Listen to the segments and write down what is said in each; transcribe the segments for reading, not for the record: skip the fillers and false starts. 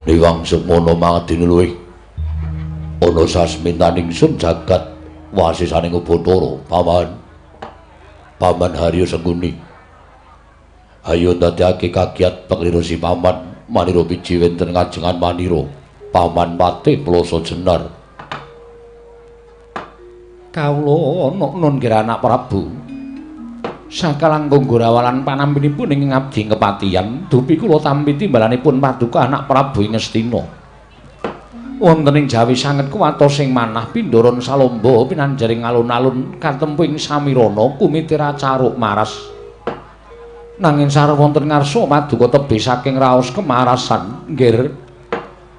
Liwang semono mangadine luwih ana sasmintaning sun jagat wasisaning Bathara Paman. Paman Haryo Sengkuni. Ayo ndadekake kagiat panglira si Paman manira biji wonten ngajengan manira. Paman Patih Ploso Jenar. Kawula nun nggih anak Prabu. Sakalangkung gorawalan panampinipun ing ngabdi kepatihan, dupi kula tampi timbalanipun paduka anak Prabu ing Ngastina. Wonten ing Jawi sanget kuwatos ing manah pindharan salamba pinanjaring alun-alun katempu ing samirana kumitira caruk maras. Nanging sareng wonten ngarsa paduka tebih saking raos kemarasan nggir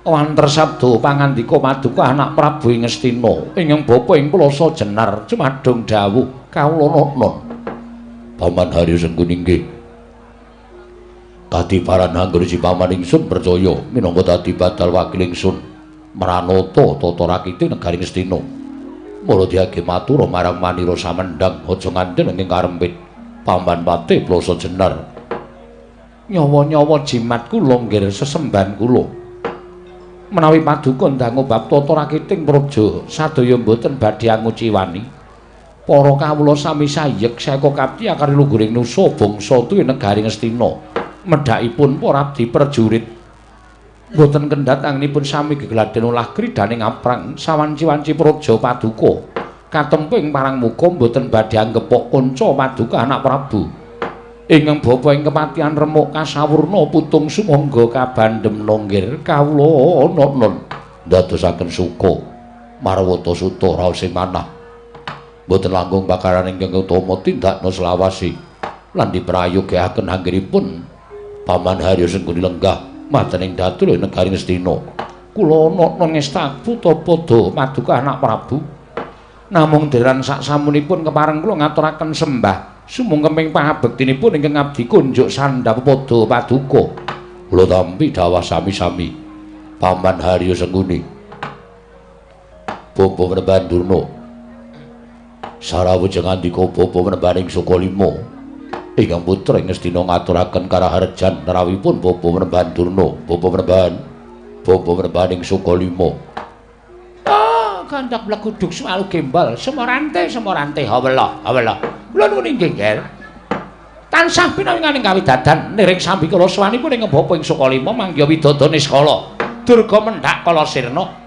wanter sabda pangandika paduka anak Prabu ing Ngastina ingkang bapa ing Ploso Jenar jumadung dawuh kawula nun. Paman Haryo Sengkuni nggih. Kadiparan anggone si paman ingsun percaya minangka dadi badal wakil ingsun mranata tata rakite negari Ngastina. Mula diage matur marang manira samendhang aja nganti ing karempit Paman Patih Ploso Jenar. Nyawa-nyawa jimat kula nggir sesembahan kula. Menawi paduka ndangu bab tata rakiting praja sadaya mboten badhe anguciwani. Para kawula sami sayek seka kapti akari luguring nusa bangsa tuwi negari Ngastina. Medhakipun para abdi prajurit mboten kendhat anggenipun sami gegladen olah kridhaning aprang sawanci-wanci praja paduka. Katempu ing parang muka mboten badhe anggepok kanca paduka anak Prabu. Ingkang bapa ing kepatihan remuk kasawurna putung sumangga kabandhem nggir kawula nun ndadosaken suka marwata suta raos ing manah. Mboten langkung bakaran ingkang utama tindakna selawasi lan diprayogaken anggenipun Paman Haryo Sengkuni lenggah madhaning datul negari Ngastina. Kula nun ngestaku pada paduka anak Prabu. Namung deran sak samunipun kepareng kula ngaturaken sembah sumungkeming pangabektinipun ingkang abdi kunjuk sandhap padha paduka. Kula tampi dawah sami-sami Paman Haryo Sengkuni. Bapa Panembahan Durna. Sarawujeng andika bapa Panembahan Sukalima ingkang putra ing Ngastina ngaturaken karaharjan rawuhipun bapa Panembahan Durna. Bapa Panembahan, bapa Panembahan ing Sukalima. Oh, kandak bleguduk semalu gembal, semorante semorante hawela hawela. Kula nuwun inggih, Nger. Tansah pinawinganing kawidadan niring sambikala sowanipun ing bapa ing Sukalima manggiha widada niskala. Durga mendhak kala sirna.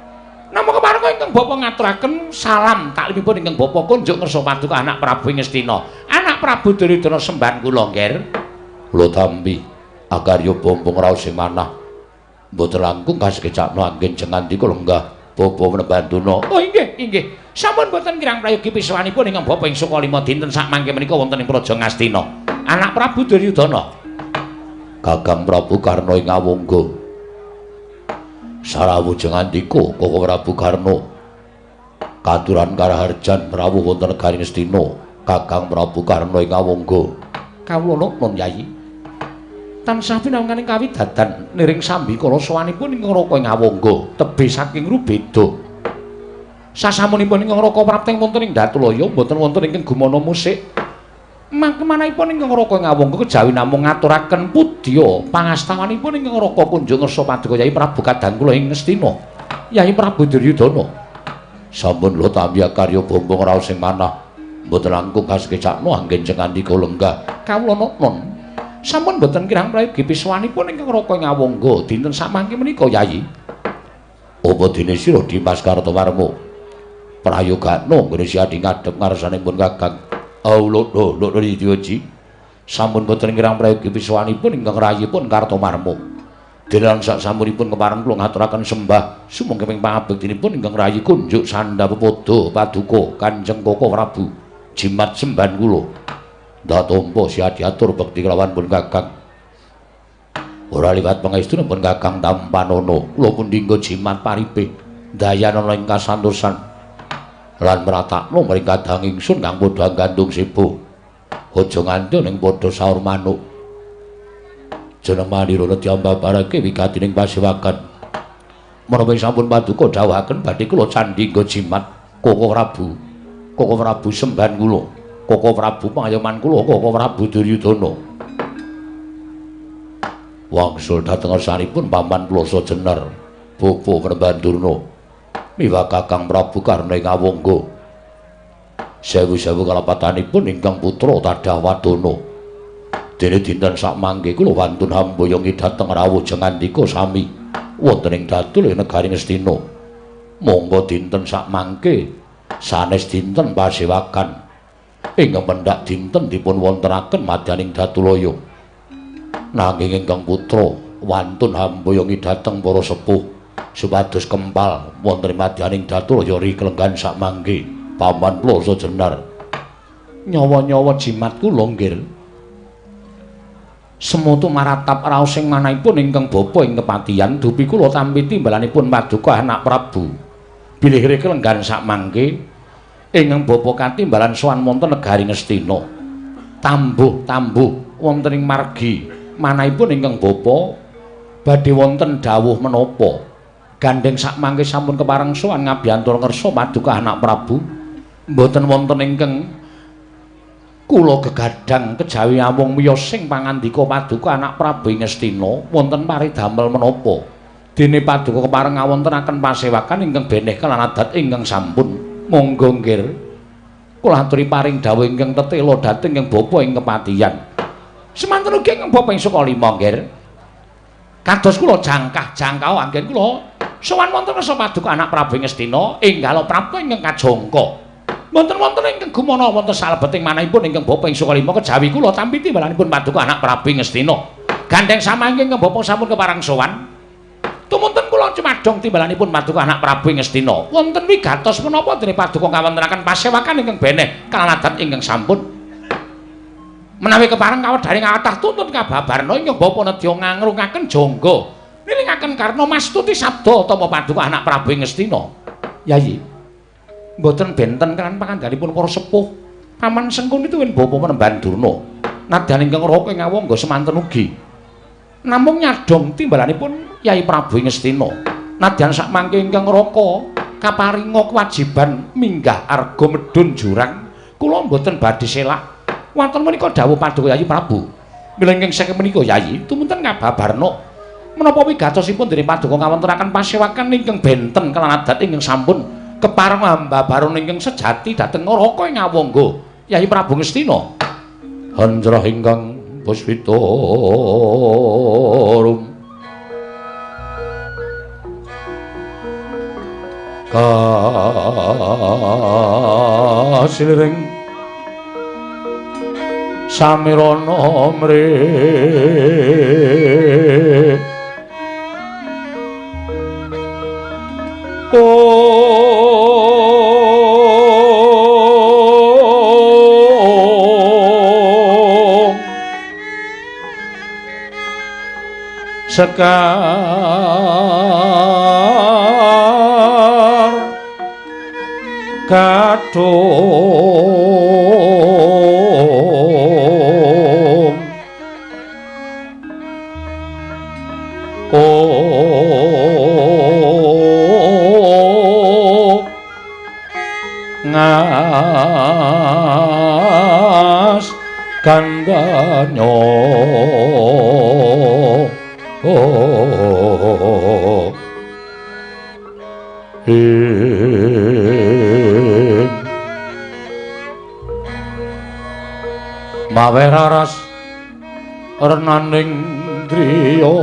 Namung keparengka ingkang bapa ngaturaken salam taklimipun ingkang bapa kunjuk ngersa paduka anak Prabu ing Ngastina. Anak Prabu Duryudana sembahan kula, Nger. Kula tampi akarya bombong raos ing manah. Mboten langkung kasekecakno anggen jengandika lenggah bapa Panembahan Durna. Oh inggih, inggih. Sampun boten kirang prayogi piswanipun ingkang bapa ing Sukalima dinten sakmangke menika wonten ing Praja Ngastina. Anak Prabu Duryudana. Kakang Prabu Karna ing Awangga. Sarawujeng andika Koko Prabu Karna. Katuran karaharjan rawuh wonten negari Ngastina. Kakang Prabu Karna ing Awangga. Kawula nun Yayi. Tansah pinanganing kawidadan niring sambikala sowanipun ing Raka ing Awangga tebih saking Rubeda. Sasamunipun ingkang Raka prapteng wonten ing Datulaya mboten wonten ingkang gumana musik. Mangkemanahipun ingkang Raka ing Awangga kejawi namung ngaturaken pudya pangastawanipun ingkang Raka kunjung ngersa paduka Yayi Prabu kadang kula ing Ngastina. Yayi Prabu Duryudana. Sampun lho tampi karya bombong raos ing manah. Mboten langkung kasekecakno anggen jengandika lenggah. Kawula nun. Sampun mboten kirang prayogi piswanipun ingkang Raka ing Awangga dinten samangke menika Yayi. Apa dene sira Dimas Kartowarma? Prayogakno nggone siadi ngadhep ngarsanipun Kakang. Auluk lho lho. Sampun boten kirang prayogi piswanipun ingkang rayipun Kartomarma. Denan sak sampunipun kepareng kula ngaturaken sembah sumangga pangabektinipun ingkang rayi kunjuk sandhap pepadha paduka Kanjeng Koko Prabu. Jimat sembahan kula. Ndak tampa siadi atur bekti kelawan pun Kakang. Ora liwat pangestunipun Kakang tampanana. Kula pun dinggo jimat paripe dayanana ing kasantosan. Lan mratakno mring kadang ingsun kang padha gandung sebo. Aja nganti ning padha saur manuk. Jeneng manira diambabarake wigatining pasewakan. Menawi sampun paduka dawuhaken badhe kula candhi nggo jimat Koko Prabu. Koko Prabu sembahan kula. Koko Prabu pangayoman kula, Koko Prabu Duryudana. Wangsul dhateng ngersanipun Paman Ploso Jenar, Bapa Panembahan Durna, miwah Kakang Prabu Karna ing Awangga. Sewu-sewu kalepatanipun ingkang putra tadah wadana. Dene dinten sakmangke kula wantun hamboyongi dhateng rawuh jengandika sami wonten ing datul ing negari Ngastina. Monggo dinten sakmangke sanes dinten pasewakan ingkang pendak dinten dipun wontenaken madyaning Datulaya. Nanging ingkang putra wantun hamboyongi dhateng para sepuh supados kempal wonten ing madyaning Datulaya riklenggan sakmangke. Paman Ploso Jenar, nyawa-nyawa jimat kula nggir. Semoto maratap raos ing manahipun ingkang bapa ing kepatihan dupi kula tampi timbalanipun paduka anak Prabu. Bilih riklenggan sakmangke ingkang bapa katimbalan sowan wonten negari Ngastina. Tambuh-tambuh wonten ing margi manahipun ingkang bapa badhe wonten dawuh menapa. Gandheng sakmangke sampun kepareng sowan ngabiyantura ngersa paduka anak Prabu. Mboten wonten ingkang kula gegadang kejawi amung miyos sing pangandika paduka anak Prabu ing Ngastina wonten paridamel menapa. Dene paduka kepareng ngawontenaken pasewakan ingkang beneh kelan adat ingkang sampun. Monggo nggir kula aturi paring dawuh ingkang tetela dhateng ingkang bapa ing kepatihan. Semanten ugi ingkang bapa ing Sukalima nggir. Kados kula jangkah-jangkah anggen kula sowan wonten ngersa paduka anak Prabu ing Ngastina enggal prapta ingkang kajangka. Mboten wonten ingkang gumana wonten salebeting manahipun ingkang bapa ing Sukalima kejawi kula tampi timbalanipun paduka anak Prabu ing Ngastina. Gandheng samangke ingkang bapa sampun kepareng sowan. Tumunten kula cumadong timbalanipun paduka anak Prabu ing Ngastina. Wonten wigatos menapa dene paduka ngawontenaken pasewakan ingkang beneh kelan adat ingkang sampun. Menawi kepareng kawedharing kathah tuntun kababarna ingkang bapa nedya ngangrungaken jangga nilingaken karna mastuti sabda tama paduka anak Prabu ing Ngastina. Yayi, mboten benten kelan pangandhanipun para sepuh. Paman Sengkuni tuwin bapa Panembahan Durna. Nadyan ingkang raka ing Awangga semanten ugi. Namung nyadhong timbalanipun Yai Prabu ing Ngastina. Nadyan sakmangke ingkang raka kaparinga kewajiban minggah arga medhun jurang, kula mboten badhe selak. Wonten menika dawuh paduka Yai Prabu. Mila ingkang saking menika Yai tumunten ngababarna menapa wigatosipun dene paduka ngawontenaken pasewakan ingkang benten kelan adat ingkang sampun kepareng hamba baron ingkang sejati dhateng neraka ing Awangga Yai Prabu Ngastina. Hanjrah ingkang puspita rum kasiliring samirana mre sekar kadung ngas gandanyo ing mawe raras renaning driya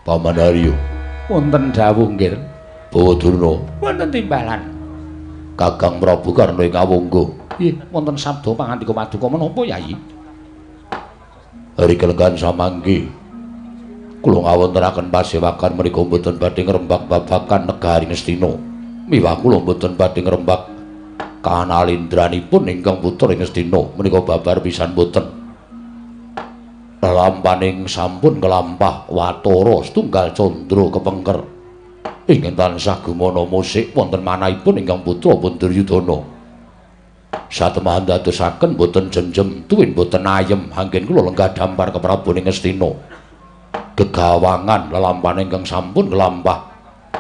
Paman Haryo, wonten dawuh nggih. Bawa Durna, wonten timbalan. Kakang Prabu Karna ing Awangga. Nggih, wonten sabda pangandika paduka menapa Yayi? Hari kelenggan samangke kula ngawontenaken pasewakan menika mboten badhe ngrembak babagan negari Ngastina. Miwah kula mboten badhe ngrembak kanalindranipun ingkang putra ing Ngastina menika babar pisan mboten. Lelampaning sampun kelampah watara setunggal candra kepengker. Ingkang tansah gumana musik wonten manahipun ingkang putra pun Duryudana. Satemah ndadosaken boten jenjem tuwin boten ayem anggen kula lenggah dampar keprabon ing Ngastina. Gegawangan lelampahan ingkang sampun kelampah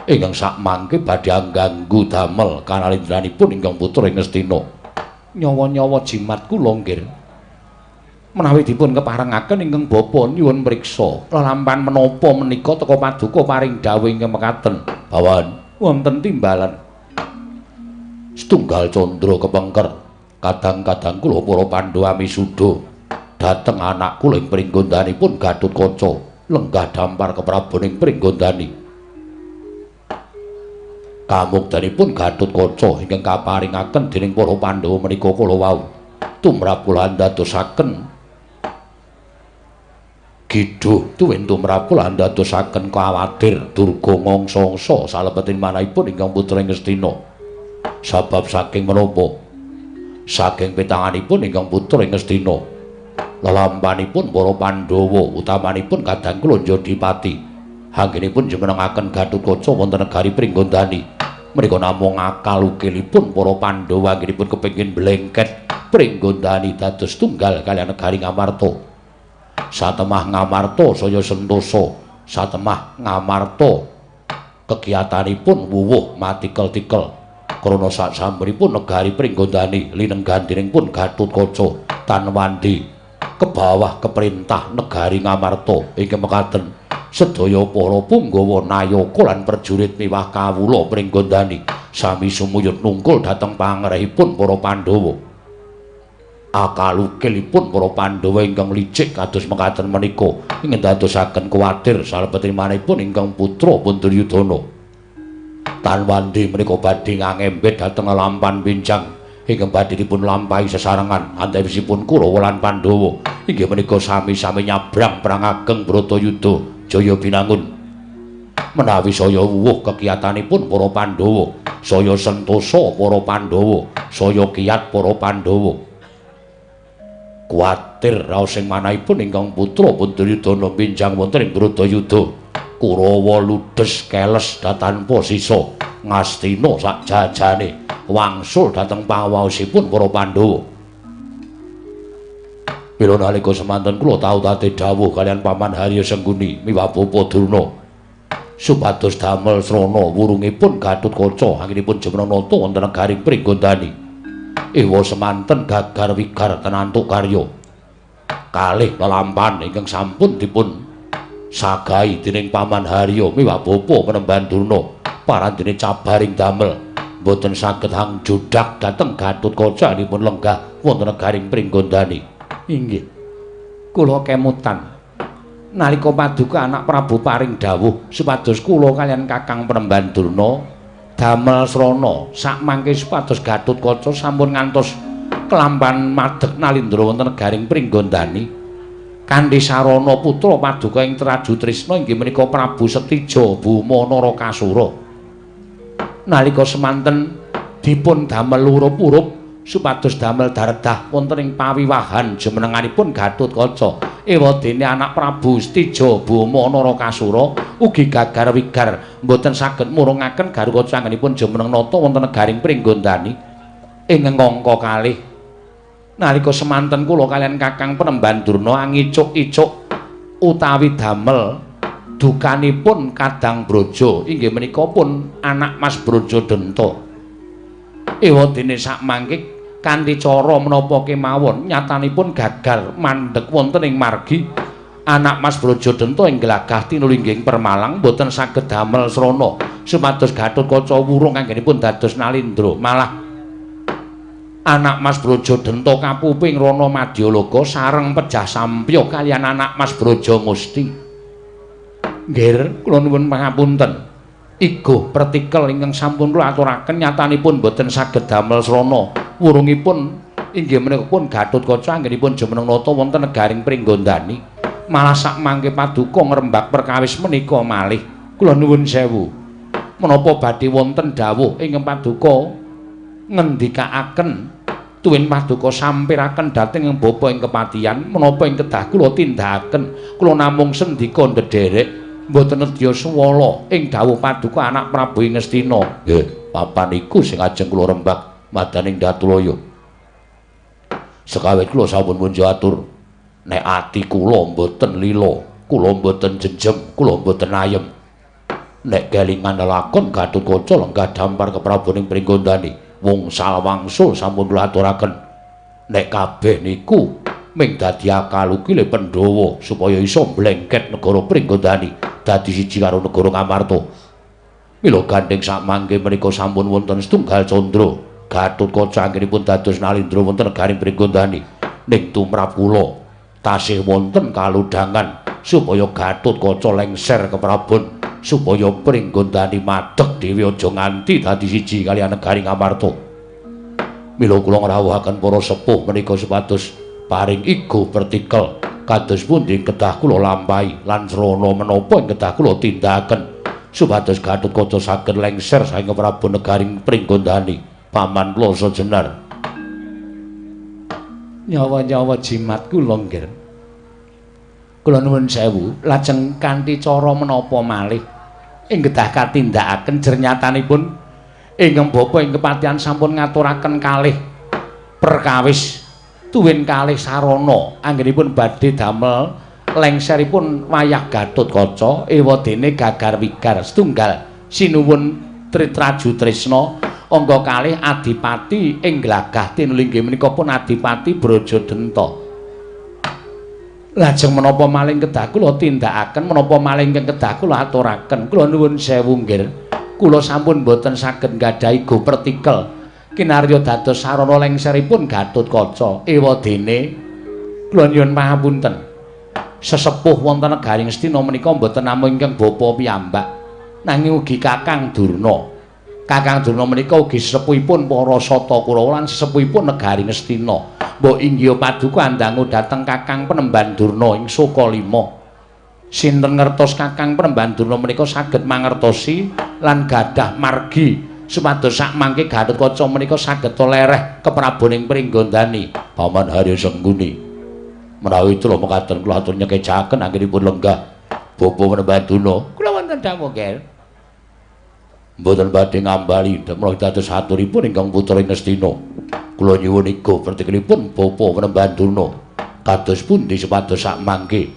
ingkang sakmangke badhe angganggu damel kanalindranipun ingkang putra ing Ngastina. Nyawa-nyawa jimat kula nggih. Menawi dipun keparengaken ingkang bapa nyuwun mriksa lelampahan menapa menika teka paduka paring dawuh ingkang mekaten. Bawan wonten timbalan setunggal candra kepengker. Kadang-kadang kula para Pandhawa misuda dhateng anak kula ing pringgondhanipun Gatotkaca lenggah dampar keprabon ing Pringgondani. Kamuktanipun Gatotkaca ingkang kaparingaken dening para Pandhawa menika kala wau tumrap kula ndadosaken giduh tuwin tumrap kula ndadosaken kawatir durga ngangsa-angsa salebeting manahipun ingkang putra ing Ngastina. Sabab saking menapa? Saking pitanganipun ingkang putra ing Ngastina, lelampanipun para Pandhawa utamanipun kadang kula Jodipati anggenipun jumenengaken Gatotkaca wonten negari Pringgondani menika namung akal ukilipun para Pandhawa anggenipun kepengin blengket Pringgondani dados tunggal kaliyan negari Ngamarta. Satemah Ngamarta saya sentosa, satemah Ngamarta kegiatanipun wuwuh matikel-tikel krana sasampunipun negari Pringgondani linenggan dening pun Gatotkaca Tanwandi kebawah keperintah negari Ngamarta ingkang mekaten sedaya para punggawa nayaka lan prajurit miwah kawula Pringgondani sami sumuyut nungkul dhateng pangrehipun para Pandhawa. Akalukilipun para Pandhawa ingkang licik kados mekaten menika ingkang dadosaken kuwatir salebetinipun ingkang putra pun Duryudana. Tanwandi menika badhe ngangembet dhateng lampan pinjang ingkang badhe dipun lampahi sesarengan antawisipun Kurawa lan Pandhawa inggih menika sami-sami nyabrang perang ageng Bratayuda Jaya Binangun. Menawi saya wuwuh kekiyatanipun para Pandhawa, saya sentosa para Pandhawa, saya kiyat para Pandhawa. Kuwatir raos ing manahipun ingkang putra pun Duryudana pinjang wonten ing Bratayuda. Kurawa ludes keles tanpa sisa Ngastina sak jajane wangsul dhateng pawaosipun para Pandhawa. Mila nalika semanten kula tau tate dawuh kaliyan Paman Harya Sengkuni miwah Bapa Durna supados damel srana wurungipun Gatotkaca anggenipun jumeneng nata wonten negari Pringgondani. Ewa semanten gagar wigar tenantuk karya kalih lelampahan ingkang sampun dipun sagahi dening Paman Harya miwah Bapa Penemban Durna parandene cabaring damel mboten saged hangjodak dhateng Gatotkaca dipun lenggah wonten negari Pringgondani. Inggih kula kemutan nalika paduka anak Prabu paring dawuh supados kula kaliyan Kakang Penemban Durna damel srana sakmangke supados Gatotkaca sampun ngantos kelampan madeg nalindra wonten negaring Pringgondani kanthi sarana putra paduka ing Traju Trisna inggih menika Prabu Setija Bhuma Narakasura. Nalika semanten dipun damel urup-urup supados damel daredah wonten ing pawiwahan jumenenganipun Gatotkaca. Ewadene anak Prabu Setija Bhuma Narakasura ugi gagar wigar mboten saged murungaken Gatotkaca anggenipun jumeneng nata wonten negaring Pringgondani ing angka kalih. Nalika semanten kula kaliyan Kakang Penemban Durna angicuk-icuk utawi damel dukanipun Kadang Braja inggih menika pun anak Mas Braja Denta. Ewadene sakmangke kanthi cara menapa kemawon nyatanipun gagal mandheg wonten ing margi anak Mas Braja Denta ing glagah tinulingging Permalang mboten saged damel srana supados Gatotkaca wurung anggenipun dados nalindra. Malah anak Mas Braja Denta kapuping Rana Madyalaga sareng pejah sampya kaliyan anak Mas Braja Musti. Nggih, kula nuwun pangapunten. Igo pertikel ingkang sampun kula aturaken nyatanipun boten saged damel srana wurungipun inggih menika pun Gatotkaca anggenipun jumeneng nata wonten negaring Pringgondani. Malah sakmangke paduka ngrembak perkawis menika malih. Kula nuwun sewu. Menapa badhe wonten dawuh ingkang paduka ngendikaaken Tuwin paduka sampiraken dhateng ing bapa ing kepatihan menapa ing kedah kula tindakaken. Kula namung sendika ndederek mboten nedya suwala ing dawuh paduka anak Prabu ing Ngastina. Nggih, papan iku sing ajeng kula rembak madaning Datulaya. Sekawit kula sampun munjo atur nek ati kula mboten lila, kula mboten jenjem, kula mboten ayem. Nek kelingan lakon Gatotkaca lenggah dampar keprabuning Pringgondani. Wong salwangsul sampun kula aturaken nek kabeh niku ming dadi akalukile Pandhawa supaya iso mblengket negara Pringgondani dadi siji karo negara Ngamarta. Mila gandheng sakmangke menika sampun wonten setunggal candra Gatotkaca anggenipun dados nalindra wonten negari Pringgondani. Ning tumrap kula tasih wonten kalodhangan supaya Gatotkaca lengser keprabon supaya Pringgondani madeg dhewe aja nganti dadi siji kaliyan negari Ngamarta. Mila kula ngrawuhaken para sepuh menika supados paring igo pertikel kados pundi kedah kula lampahi lan srana menapa ing kedah kula tindakaken supados Gatotkaca saged lengser saking Prabu negari Pringgondani. Paman kula Sajenar. Nyawa-nyawa jimat kula nggih. Kula nuwun sewu, lajeng kanthi cara menapa malih ing kedah katindakaken jernyatanipun ingkang bapa ing kepatihan sampun ngaturaken kalih perkawis tuwin kalih sarana anggenipun badhe damel lengseripun wayah Gatotkaca ewadene gagar wigar setunggal sinuwun Tritraju Tresna angka kalih adipati ing glagah tinulinggih menika pun Adipati Brajadenta. Lajeng menapa maling kedah kula tindakaken, menapa maling ingkang kedah kula aturaken. Kula nuwun sewu nggih. Kula sampun mboten saged nggadahi go pertikel kinarya dados sarana lengseripun Gatotkaca. Ewadene kula nyuwun pangapunten. Sesepuh wonten negari Ngastina menika mboten namung ingkang bapa piyambak, nanging ugi Kakang Durna. Kakang Durna menika ugi sesepuhipun para Sata Kurawa lan sesepuhipun negari Ngastina. Mbok inggih paduka andangu dhateng Kakang Penemban Durna ing Sukalima. Sinten ngertos Kakang Penemban Durna menika saged mangertosi lan gadah margi supados sakmangke Gatotkaca menika saged lereh kepraboning Pringgondani. Paman Harya Sengkuni, menawi kula mekaten kula atur nyekecaken anggenipun lenggah bapa Penemban Durna. Kula wonten dawuh nggih. Mboten badhe ngambali menawi dados aturipun ingkang putra ing Ngastina. Kula nyuwun igo pertikelipun bapa Penemban Durna kados pundi supados sakmangke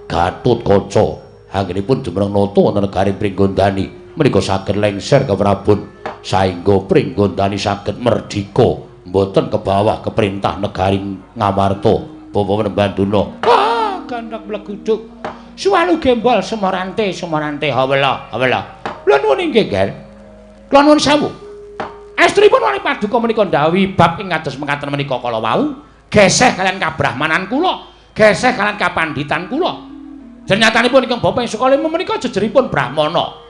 Gatotkaca anggenipun jumeneng nata wonten negari Pringgondani menika saged lengser keprabon saengga Pringgondani saged merdika mboten kebawah keperintah negari Ngamarta. Bapa Penemban Durna. Wah, gandhak mleguduk. Suwalu gembol semorante semorante hawela hawela. Kula nuwun inggih, Ger. Kula nuwun sewu. Estripun wali paduka menika ndhawuhi bab ing kados mekaten menika kala wau, geseh kaliyan kabrahmanan kula, geseh kaliyan kapanditan kula. Jernyatanipun ingkang bapa ing Sukalima menika jejeripun brahmana.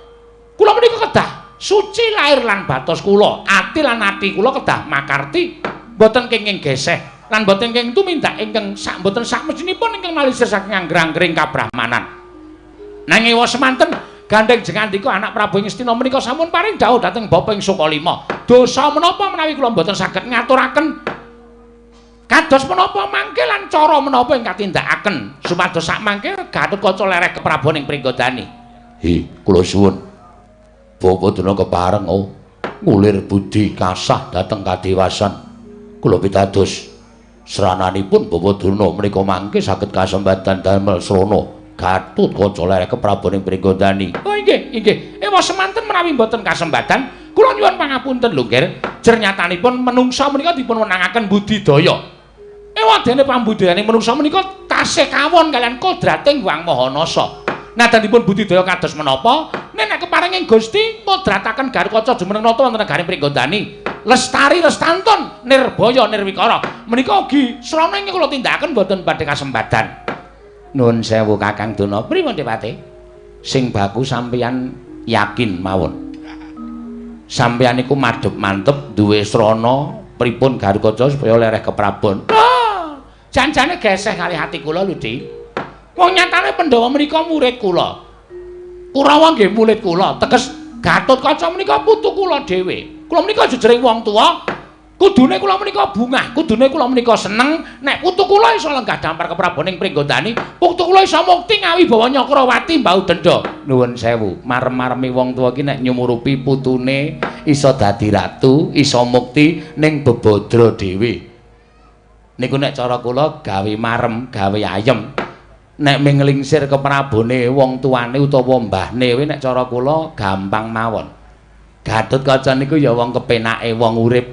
Kula menika kedah suci lahir lan batos kula, ati lan ati kula kedah makarti, mboten kenging geseh lan mboten kenging tumindak ingkang sak mboten sakmestinipun ingkang malisir saking angger-anggering kabrahmanan. Nanging wa semanten gandheng jengandika anak Prabu Ngastina menika sampun paring dawuh dhateng bapa ing Sukalima. Dosa menapa menawi kula mboten saged ngaturaken kados menapa mangke lan cara menapa ing katindakaken supados sakmangke Gatotkaca lereh keprabon ing Pringgondani. Hi, kula suwun. Bapa Durna kepareng ngulir budi kasah dhateng kadewasan. Kula pitados srananipun Bapa Durna menika mangke saged kasembatan damel srana Gatotkaca lereh keprabon ing Pringgondani. Oh inggih, inggih. Ewa semanten menawi mboten kasembatan, kula nyuwun pangapunten lho, Nggih. Jernyatanipun menungsa menika dipun wenangaken budidaya. Ewa dene pambudayane menungsa menika tasih kawon kaliyan kodrating Hyang Maha Nasa. Nadan dipun budidaya kados menapa? Nek keparenging Gusti kodrataken Gatotkaca jumeneng nata wonten negari Pringgondani. Lestari lestantun nirbaya nirwikara. Menika ugi srana ingkang kula tindakaken mboten badhe kasembatan. Nuwun sewu Kakang Durna. Pripun Depati? Sing baku sampeyan yakin mawon. Sampeyan iku madhep mantep duwe srana pripun Gatotkaca supaya lereh keprabon. Ah, janjane geseh kalih ati kula lho, Dik. Wong nyatane Pandhawa menika murid kula. Kurawa nggih murid kula, teges Gatotkaca menika putu kula dhewe. Kula menika jejering wong tuwa. Kudune kula menika bungah, kudune kula menika seneng nek putu kula iso lenggah dampar keprabon ing Pringgondani, putu kula iso mukti ngawibawa Nyakrawati mbau denda. Nuwun sewu, marem-maremi wong tuwa ki nek nyumurupi putune iso dadi ratu, iso mukti ning bebadra dhewe. Niku nek cara kula gawe marem, gawe ayem. Nek ming nglingsir keprabone wong tuane utawa mbahne kuwi nek cara kula gampang mawon. Gatotkaca niku ya wong kepenake wong urip.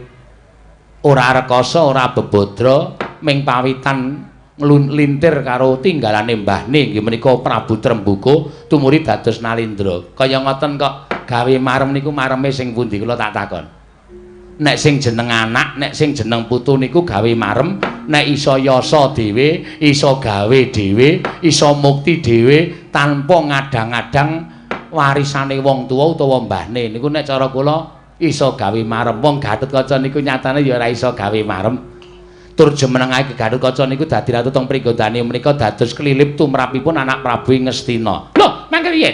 Ora rekasa, ora bebadra, ming pawitan nglintir karo tinggalane mbahne inggih menika Prabu Trembuka tumuri dados Nalindra. Kaya ngoten kok gawe marem niku mareme sing pundi kula tak takon. Nek sing jeneng anak, nek sing jeneng putu niku gawe marem, nek iso yasa dhewe, iso gawe dhewe, iso mukti dhewe tanpa ngadang-adang warisane wong tuwa utawa mbahne niku nek cara kula iso gawe marem. Wong Gatotkaca niku nyatane ya ora iso gawe marem. Tur jumenengake Gatotkaca niku dadi ratu teng Pringgondani menika dados klilip tumrapipun anak Prabu Ngastina. Lho, mangke piye?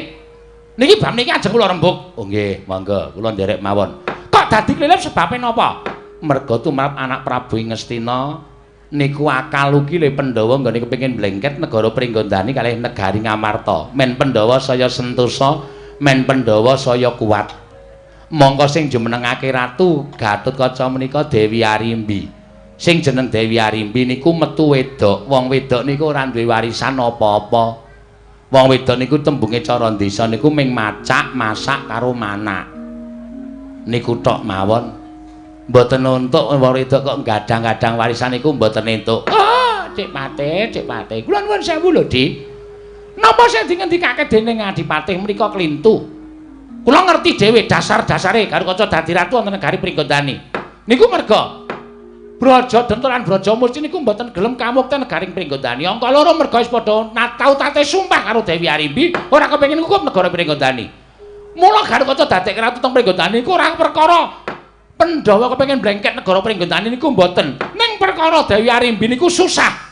Niki bab niki ajeng kula rembug. Oh nggih, monggo kula nderek mawon. Kok dadi klilip sebabe napa? Merga tumrap anak Prabu Ngastina niku akal ukile Pandhawa nggone kepengin mlengket negara Pringgondani kalih negari Ngamarta. Men Pandhawa saya sentosa, men Pandhawa saya kuat. Mongko sing jumenengake ratu Gatotkaca menika Dewi Arimbi. Sing jeneng Dewi Arimbi niku metu wedok. Wong wedok niku ora duwe warisan apa-apa. Wong wedok niku tembunge cara desa niku ming macak, masak karo manak. Niku tok mawon. Mboten entuk wong wedok kok gadang-gadang warisan niku mboten entuk. Oh, Cik Patih, Cik Patih. Kula nuwun sewu lho, Dik. Napa sing dingendikake dening Adipatih menika klintu? Kula ngerti dhewe dasar-dasare Gatotkaca dadi ratu wonten negari Pringgondani. Niku merga Braja Denta lan Braja Musti niku mboten gelem kamukten negari Pringgondani. Angka loro merga wis padha tau tate sumpah karo Dewi Arimbi ora kepengin ngukup negara Pringgondani. Mula Gatotkaca dadekke ratu teng Pringgondani niku ora perkara Pandhawa kepengin blengket negara Pringgondani niku mboten. Ning perkara Dewi Arimbi niku susah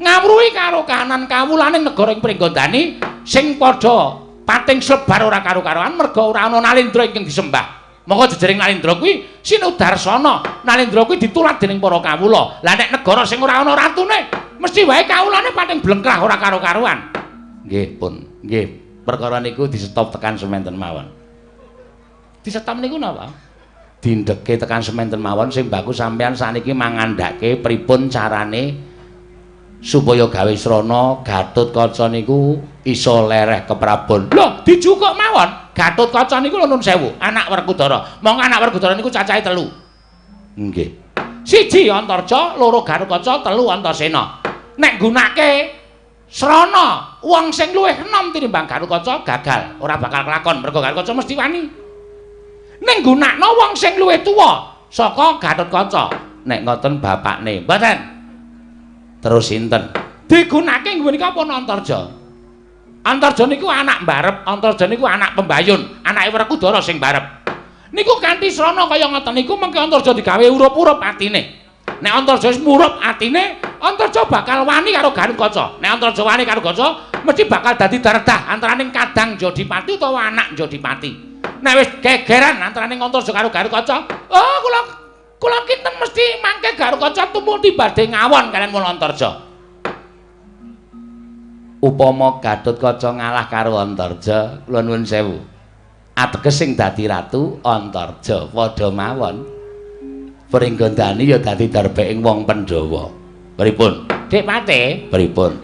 ngawruhi karo kahanan kawulane negara ing Pringgondani sing padha pating slebar ora karo-karoan merga ora ana Nalindra ingkang disembah. Monggo jejering Nalindra kuwi sinudarsana. Nalindra kuwi ditulat dening para kawula. Lah nek negara sing ora ana ratune, mesti wae kawulane pating blengkrah ora karo-karuan. Nggih, pun. Nggih, perkara niku disetop tekan sementen mawon. Disetop niku napa? Dindheke tekan sementen mawon sing baku sampean sakniki mangandhake pripun carane supaya gawe srana Gatotkaca niku iso lereh keprabon. Lho, dijukuk mawon. Gatotkaca niku lho nun sewu, anak Werkudara. Monggo anak Werkudara niku cacahe 3. Nggih. 1 Antarja, 2 Gatotkaca, 3 Antasena. Nek nggunake srana wong sing luwih enom tinimbang Gatotkaca gagal, ora bakal kelakon mergo Gatotkaca mesti wani. Ning nggunakno wong sing luwih tuwa saka Gatotkaca. Nek ngoten bapakne, mboten. Terus sinten? Digunake nggih menika pun Antarja. Antarja niku anak mbarep, Antarja niku anak pembayun, anake Werkudara sing mbarep. Niku kanthi srana kaya ngoten niku mengke Antarja digawe urup-urup atine. Nek Antarja wis murup atine, Antarja bakal wani karo Gatotkaca. Nek Antarja wani karo Gatotkaca, mesti bakal dadi daredah antaraning kadang Jodipati utawa anak Jodipati. Nek wis gegeran antaraning Antarja karo Gatotkaca, oh kula kinten mesti mangke Gatotkaca tumuti badhe ngawon kalian pun Antarja. Upama Gatotkaca ngalah karo Antarja, kula nuwun sewu. Ateges sing dadi ratu Antarja padha mawon. Pringgondani ya dadi darbeking wong Pandhawa. Pripun? Dik Patih, pripun?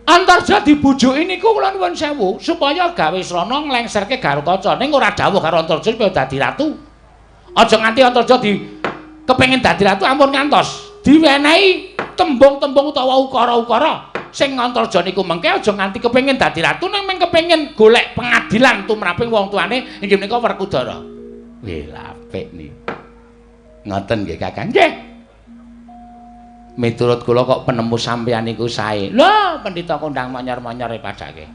Antarja dibujuki niku kula nuwun sewu supaya gawe srana nglengserke Gatotkaca ning ora dawuh karo Antarja supaya dadi ratu. Aja nganti Antarja di kepengin dadi ratu ampun ngantos diwenehi tembung-tembung utawa ukara-ukara sing Antarja niku mengke aja nganti kepengin dadi ratu ning mung kepengin golek pengadilan tumraping wong tuane inggih menika Werkudara. Wih, apik niki. Ngoten nggih Kakang. Nggih. Miturut kula kok penemu sampeyan niku sae. Lho, pendhita kondang monyor-monyor padake.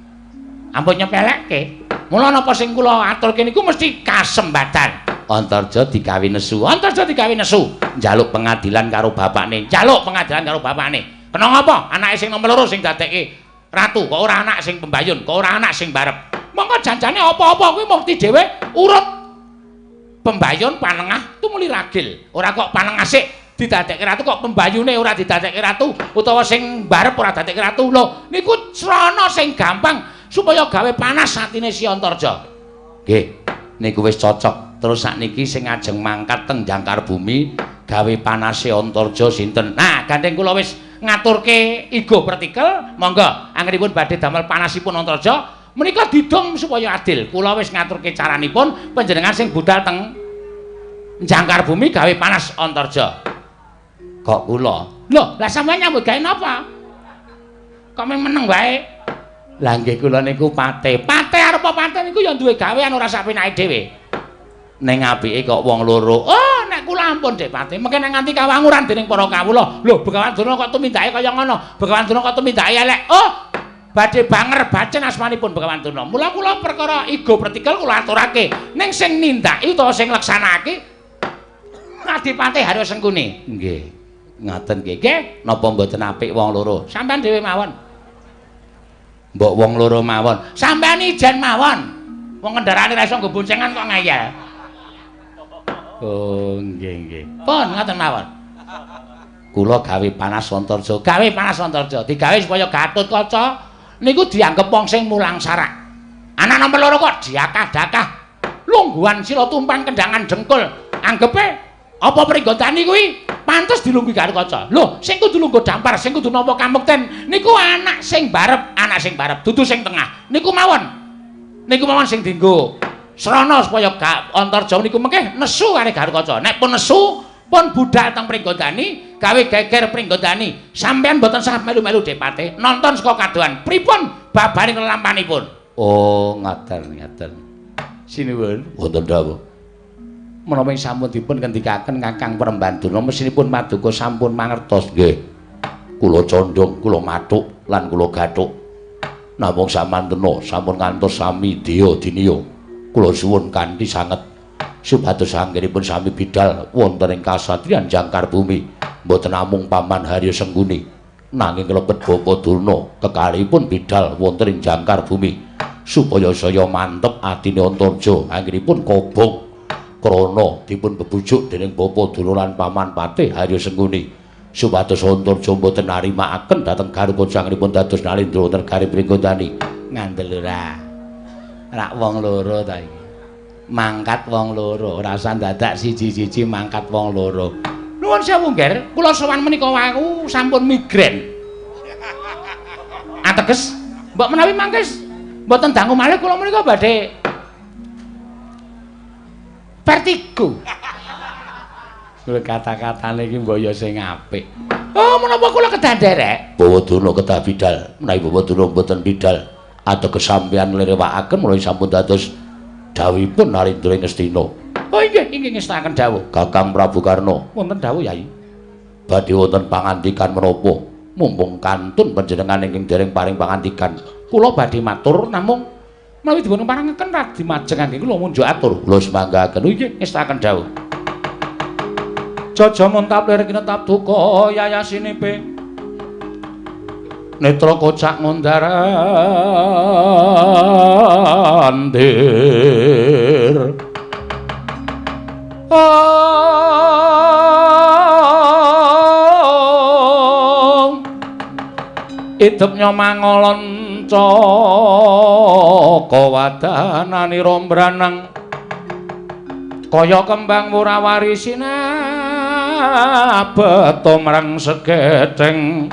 Ampun nyepelekke. Mula napa sing kula aturke niku mesti kasembadan. Antarja digawe nesu. Antarja digawe nesu, njaluk pengadilan karo bapakne. Njaluk pengadilan karo bapakne. Kena ngapa? Anake sing nomor 2 sing dadekke ratu, kok ora anak sing pembayun, kok ora anak sing barep. Mongko janjane apa-apa kuwi mukti dhewe urut Pembayun panengah tumuli ragil. Ora kok panengah sik didadekke ratu kok pembayune ora didadekke ratu utawa sing mbarep ora dadekke ratu. Lho niku srana sing gampang supaya gawe panas atine si Antarja. Nggih, niku wis cocok. Terus sakniki sing ajeng mangkat teng Jangkar Bumi gawe panase Antarja sinten? Nah, gandeng kula wis ngaturke igo pertikel, monggo anggenipun badhe damel panasipun Antarja menika didum supaya adil. Kula wis ngaturke caranipun, panjenengan sing budal teng Jangkar Bumi gawe panas Antarja. Kok kula? Lho, lah sampeyan nyambut gawe napa? Kok meneng wae? Lah nggih kula niku pate. Pate arep apa pate niku ya duwe gawean ora sak penake dhewe. Ning apike kok wong loro. Oh, nek kula ampun Dik Pate, mengke nek nganti kawanguran dening para kawula. Lho, Begawan Durna kok tumindake kaya ngono. Begawan Durna kok tumindake elek. Oh, badhe banger bacen asmanipun Begawan Durna. Mula kula perkara igo pertikel kula aturake. Ning sing nindaki utawa sing ngleksanakake Adipati Haryo Sengkuni. Nggih. Ngaten nggih. Nggih, napa mboten apik wong loro? Sampeyan dhewe mawon. Mbok wong loro mawon. Sampeyan ijen mawon. Wong kendaraane ra iso nggo boncengan kok ngeyel. Oh, nggih nggih. Pun ngoten mawon. Kula gawe panas Antarja. Gawe panas Antarja, digawe supaya Gatotkaca niku dianggep wong sing mulang sarak. Anak nomor loro kok diakah-dakah. Lungguhan sila tumpang kendangan dengkul. Anggepe apa Pringgondani kuwi pantes dilungguhi Gatotkaca. Lho, sing kudu lungguh dampar, sing kudu nampa kamukten niku anak sing barep, anak sing barep, dudu sing tengah. Niku mawon. Niku mawon sing dienggo srana supaya Antarja niku mengke nesu karo Gatotkaca. Nek pun nesu, pun budal teng Pringgondani, gawe geger Pringgondani. Sampeyan mboten sah melu-melu Depate, nonton saka kadohan. Pripun babaring lelampanipun? Oh, ngaten ngaten. Sinuwun, wonten dawuh. Menapa ing sampun dipun ngendikaken Kakang Prembandurna mesinipun paduka sampun mangertos nggih. Kula condhong, kula mathuk lan kula gathuk. Namung samantena sampun ngantos sami deya diniya. Kula suwun kanthi sanget supados anggenipun sami bidal wonten ing kasatriyan Jangkar Bumi. Mboten namung Paman Haryo Sengkuni nanging lebet Bapa Durna kekalihipun bidal wonten ing Jangkar Bumi supaya saya mantep atine Antarja anggenipun kobong krana dipun bebujuk dening Bapa Durna lan Paman Patih Haryo Sengkuni supados Antarja mboten narimakaken dhateng Gatotkaca anggenipun dados nalendra wonten negari Pringgondani. Ngandel ora? Rak wong loro ta iki. Mangkat wong loro, ora usah dadak siji-siji mangkat wong loro. Nuwun sewu, Ngger, kula sowan menika wau sampun migrain. Ateges, mbok menawi mangkes mboten dangu malih kula menika badhe vertigo. Kula kata-katane iki mbok ya sing apik. Oh, menapa kula kedah nderek? Bawa Durna kedah bidal, menawi Bawa Durna mboten bidal ateges sampeyan nglirewakaken menawi sampun dados dawuhipun Narendra ing Ngastina. Oh inggih, inggih ngestakaken dawuh. Kakang Prabu Karna, wonten dawuh Yai. Badhe wonten pangandikan menapa? Mumpung kantun panjenengan ingkang dereng paring pangandikan. Kula badhe matur namung menawi dipun parengaken radi majeng anggen kula munjuk atur. Kula semanggaken. Inggih ngestakaken dawuh. Jaja muntap lir kinetap duka yayasinipe. Netra kocak ngondarandir. Om idep nyomangolonca kawadanani rombranang kaya kembang wurawari sinabeta marang segetheng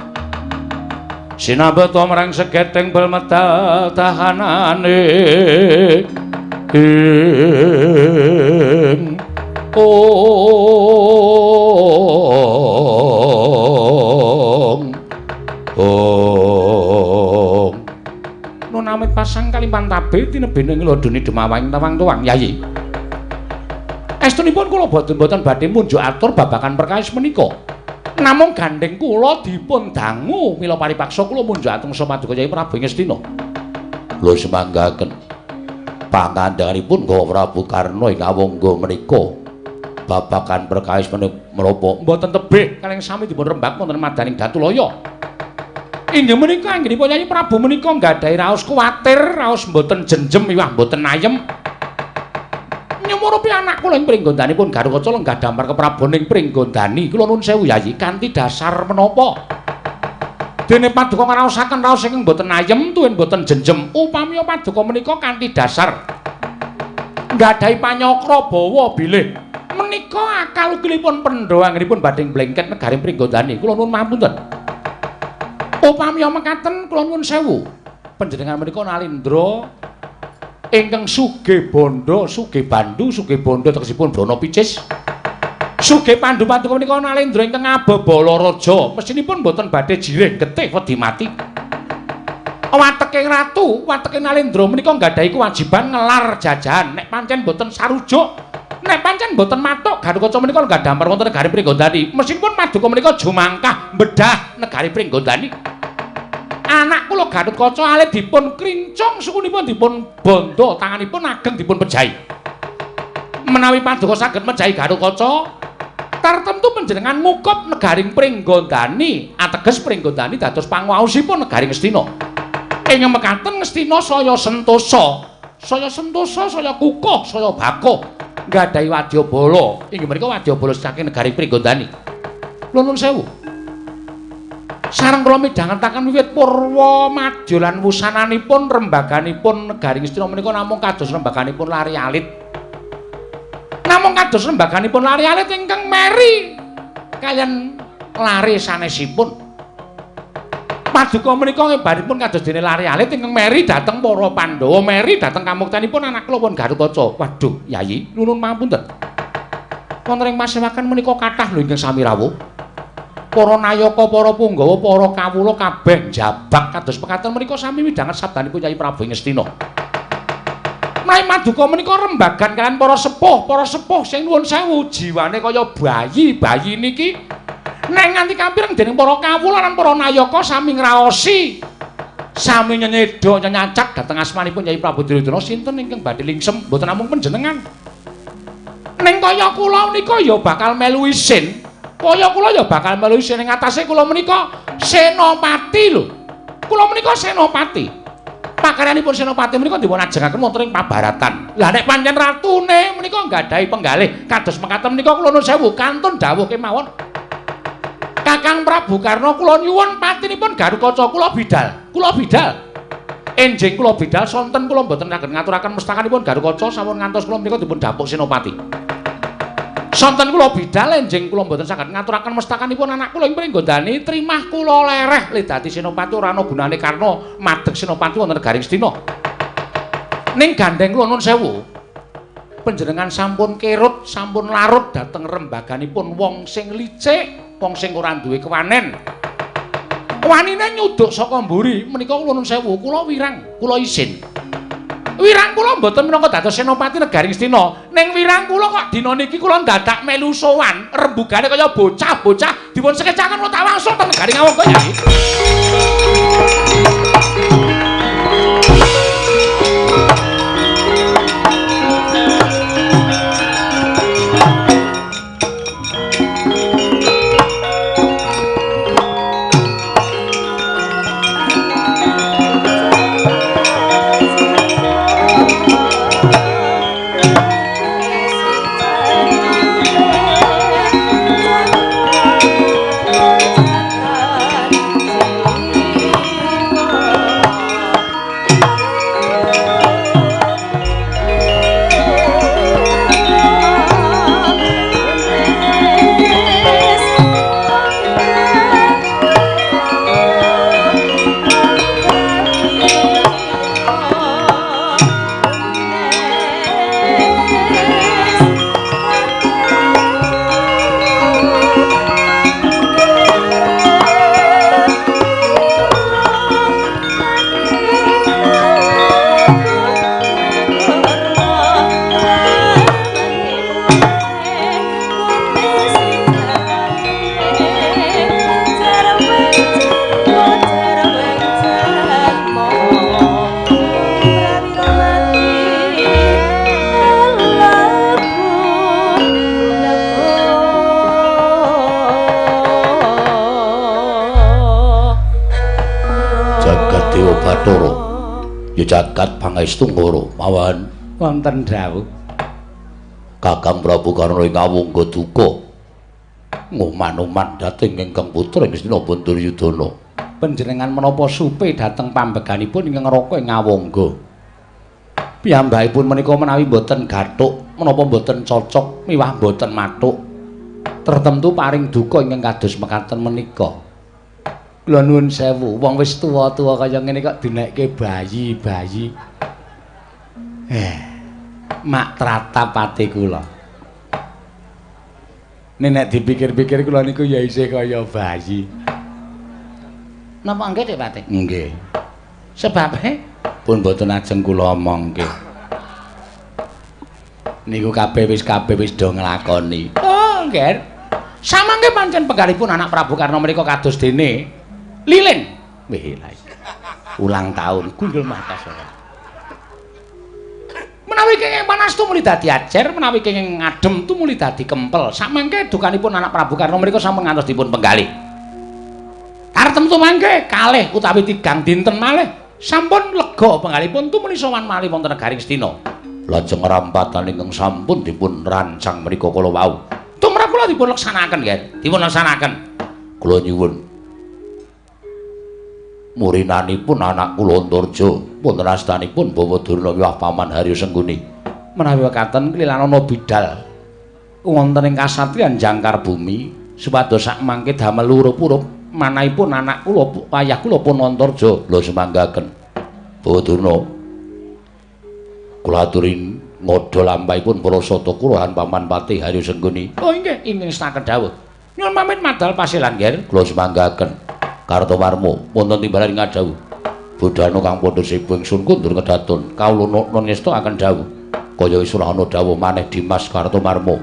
sinabeta marang segetheng bel medal tahanane ing ong ong nun amit pasang kalimpan tabe tinebene nglodone demawang tawang tuwang Yayi. Estunipun kula boten-boten badhe munjuk atur babagan perkawis menika. Namung gandeng kula dipun dangu mila paripaksa kula munjuk atur paduka Kyai Prabu Ngastina. Kula semanggaken pangandikanipun Bapak Prabu Karna ing awangga menika babagan perkawis menapa mboten tebih kalih sami dipun rembag wonten madaning Datulaya. Inggih menika anggenipun Kyai Prabu menika nggadahi raos kuwatir, raos mboten jenjem miwah mboten ayem. Murupi anak kula ing pringgondhanipun Garukaca lenggah damar keprabon ing Pringgondani. Kula nuwun sewu Yayi, kanthi dasar menapa? Dene paduka ngraosaken raos ingkang boten ayem tuwin boten jenjem. Upami paduka menika kanthi dasar nggadahi panyakra bawa bilih menika akal ukilipun Pandhawa anggenipun badhe mblengket negari Pringgondani. Kula nuwun mapunten. Upami mekaten kula nuwun sewu. Panjenengan menika nalindra ingkang sugih bandha, sugih bandu, sugih bandha tegesipun brana picis. Sugih pandu paduka menika nalindra ingkang abebala raja. Mestinipun boten badhe jirih getih wedi mati. Wateking ratu, wateking nalindra menika nggadahi kewajiban ngelar jajahan. Nek pancen boten sarujuk, nek pancen boten matuk Garukaca menika nggah damar wonten negari Pringgondani. Mestinipun paduka menika jumangkah bedah negari Pringgondani. Anak kula Gatotkaca alit dipun krincung sukunipun dipun bandha, tanganipun ageng dipun pejahi. Menawi paduka saged mejahi Gatotkaca, tartemtu panjenengan ngukup negari Pringgondani, ateges Pringgondani dados panguwaosipun negari Ngastina. Ing mekaten Ngastina saya sentosa, saya sentosa, saya kukuh, saya bakuh nggadahi wadyabala. Inggih menika wadyabala saking negari Pringgondani. Kula nuwun sewu. Sareng kula midhangetaken wiwit purwa madya lan wusananipun rembaganipun negari Ngastina menika namung kados rembaganipun lari alit. Namung kados rembaganipun lari alit ingkang meri kaliyan lare sanesipun. Paduka menika ngebaripun kados dene lari alit ingkang meri dhateng para Pandhawa, meri dhateng kamuktenipun anak kula pun Garukaca. Waduh, Yayi, nuwun pangapunten. Wonten ing pasewakan menika kathah lho ingkang sami rawuh. Para nayaka, para punggawa, para kawula kabeh njabak kados pekaten menika sami midhanget sabdanipun Yayi Prabu Ngastina. Menawi paduka menika rembagan kaliyan para sepuh sing nuwun sewu jiwane kaya bayi-bayi niki nek nganti kapireng dening para kawula lan para nayaka sami ngraosi, sami nyenyeda nyenyacak dhateng asmanipun Yayi Prabu Duryudana. Sinten ingkang badhe lingsem mboten namung panjenengan. Ning kaya kula menika ya bakal melu isin. Kaya kula ya bakal melu isin ing atase kula menika senopati lho. Kula menika senopati. Pakaryanipun senopati menika dipun ajengaken wonten ing pabaratan. Lah nek pancen ratune menika nggadahi penggalih kados mekaten menika kula nuwun sewu kantun dawuh kemawon. Kakang Prabu Karna kula nyuwun patinipun Garukaca kula bidal. Kula bidal. Enjing kula bidal sonten kula mboten saged ngaturaken mestakanipun Garukaca sampun ngantos kula menika dipun dapuk senopati. Sonten kula bidal enjing kula mboten saged ngaturaken mestakanipun anak kula ing Pringgondani trimah kula lereh le dadi senopati ora ana gunane Karna madeg senopati wonten negari Ngastina. Ning gandeng kula nuwun sewu. Panjenengan sampun kerut, sampun larut dhateng rembaganipun wong sing licik, wong sing ora duwe kewanen. Wanine nyuduk saka mburi menika kula nuwun sewu, kula wirang, kula isin. Wirang kula mboten minangka dados senopati negari Ngastina. Ning wirang kula kok dina niki kula ndadak melu sowan, rembugane kaya bocah-bocah dipun sekecaken kula tak langsung teng negari Ngawangga ya. Bathara ya jagat pangaestu ngoro mawon wonten dawuh. Kakang Prabu Karna ing Awangga duka ngoman-oman dhateng ingkang putra ing Ngastina Duryudana. Panjenengan menapa supe dhateng pambeganipun ingkang Raka ing Awangga? Piyambakipun menika menawi mboten gathuk, menapa mboten cocok miwah mboten mathuk. Tertentu paring duka ingkang kados mekaten menika. Kula nuwun sewu, wong wis tuwa-tuwa kaya ngene kok dinekke bayi-bayi. Mak tratap ati kula. Nek dipikir-pikir kula niku ya isih kaya bayi. Napa nggih, Dik Pati? Nggih. Sebabe pun mboten ajeng kula omongke. Niku kabeh wis do nglakoni. Oh, nggih. Samangke pancen penggalipun anak Prabu Karna menika kados dene lilin. Wih, ulang tahun gundul mata sore. Menawi kenging panas tumuli dadi ajer, menawi kenging adem tumuli dadi kempel. Samangke dukanipun anak Prabu Karna menika sampun ngantos dipun penggalih. Tartemtu mangke kalih utawi tigang dinten malih sampun lega penggalipun tumuli sowan malih wonten negari Ngastina. Lajeng rampatan ingkang sampun dipun rancang menika kala wau. Tumrap kula dipun laksanakaken, nggih. Dipun laksanaken. Kula nyuwun murinanipun anak kula Antarja wonten astanipun Bawa Durna miwah Paman Haryo Sengguni. Menawi wekaten klilanana bidal wonten ing kasatriyan Jangkar Bumi supados sak mangke damel urup-urup manahipun anak kula wayah kula pun Antarja. Lho semanggaken Bawa Durna, kula aturi ngodha lampahipun para sata kula lan Paman Patih Haryo Sengguni. Oh inggih, ingkang setaken dawuh. Nyuwun pamit madal pasilan, nggih. Kula semanggaken. Kartowarma wonten timbalan ngadhawuh. Bodhana kang padha sibu ingsun kundur kedaton. Kawula nokna ngestakaken dawuh. Kaya wis ora ana dawuh maneh Dimas Kartomarma.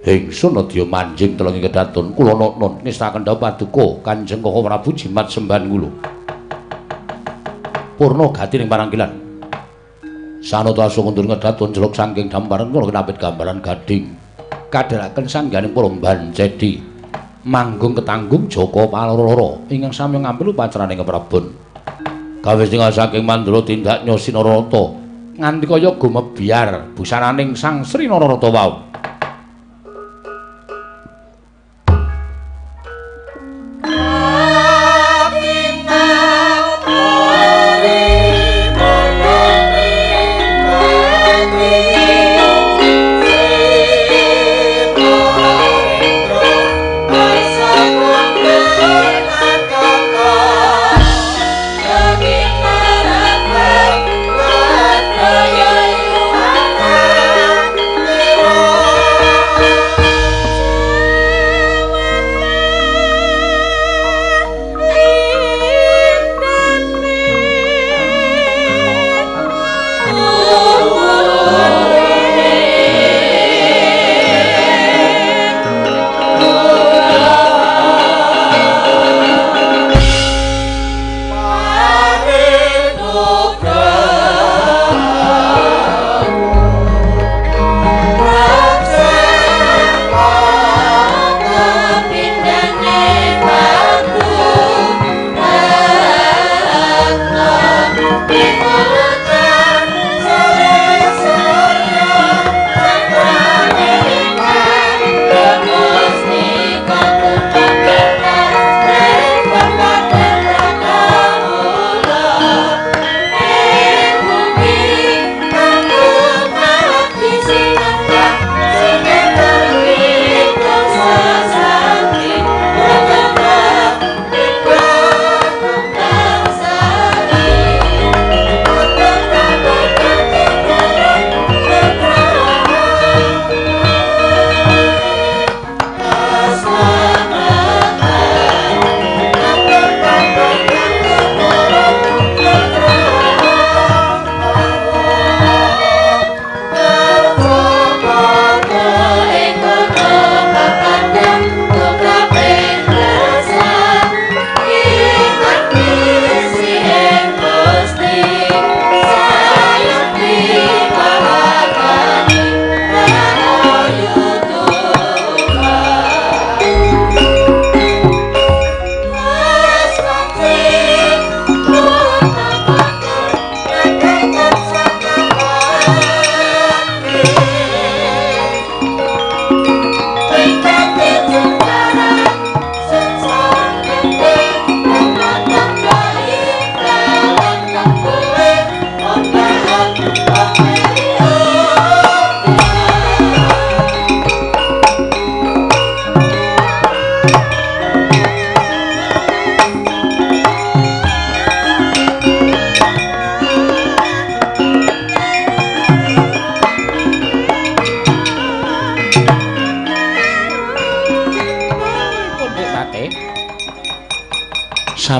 Ingsun nedya manjing telengi kedaton. Kula nokna ngestakaken dawuh paduka Kanjeng Koko Prabu jimat sembahan kula. Purna gati ning parangkilan. Sanata asu kundur kedaton jeluk saking damparan kula kenapit gambaran gading. Kadheraken sangganing para bancedi. Manggung ketanggung Joko Paloro ingkang sami ngambil upacaraning keprabon. Kawis tinggal saking Mandura tindak nyosi Nararata nganti kaya gumebyar busananing Sang Sri Nararata wau. Oh.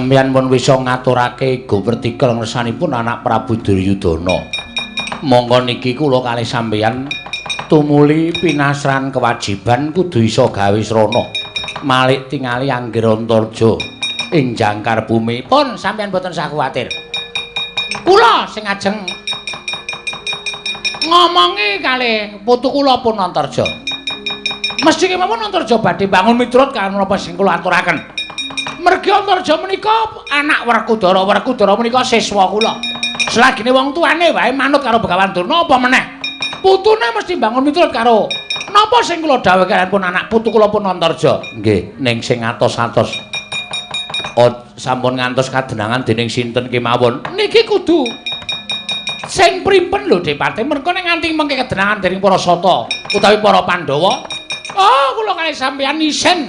Sampeyan pun wisa ngaturake ego pertikel ngersanipun anak Prabu Duryudana. Monggo niki kula kalih sampeyan tumuli pinasran kewajiban kudu iso gawe srana. Malik tingali Angger Antarja ing jangkar bumi. Pun sampeyan boten usah kuwatir. Kula sing ajeng ngomongi kalih putu kula pun Antarja. Mesti kemawon Antarja badhe bangun miturut karo napa sing kula aturaken. Mergi Antarja menika anak Werkudara, Werkudara menika siswa kula. Selagine wong tuane wae manut karo Begawan Durna apa meneh putune mesti bangun miturut karo napa sing kula dhawuhake pun anak putu kula pun Antarja. Nggih, ning sing atos-atos sampun ngantos kadenangan dening sinten kemawon. Niki kudu sing primpen lho Depate, merga nek nganti mengke kedenangan dening para sata utawi para Pandhawa, oh kula kalih sampeyan isen.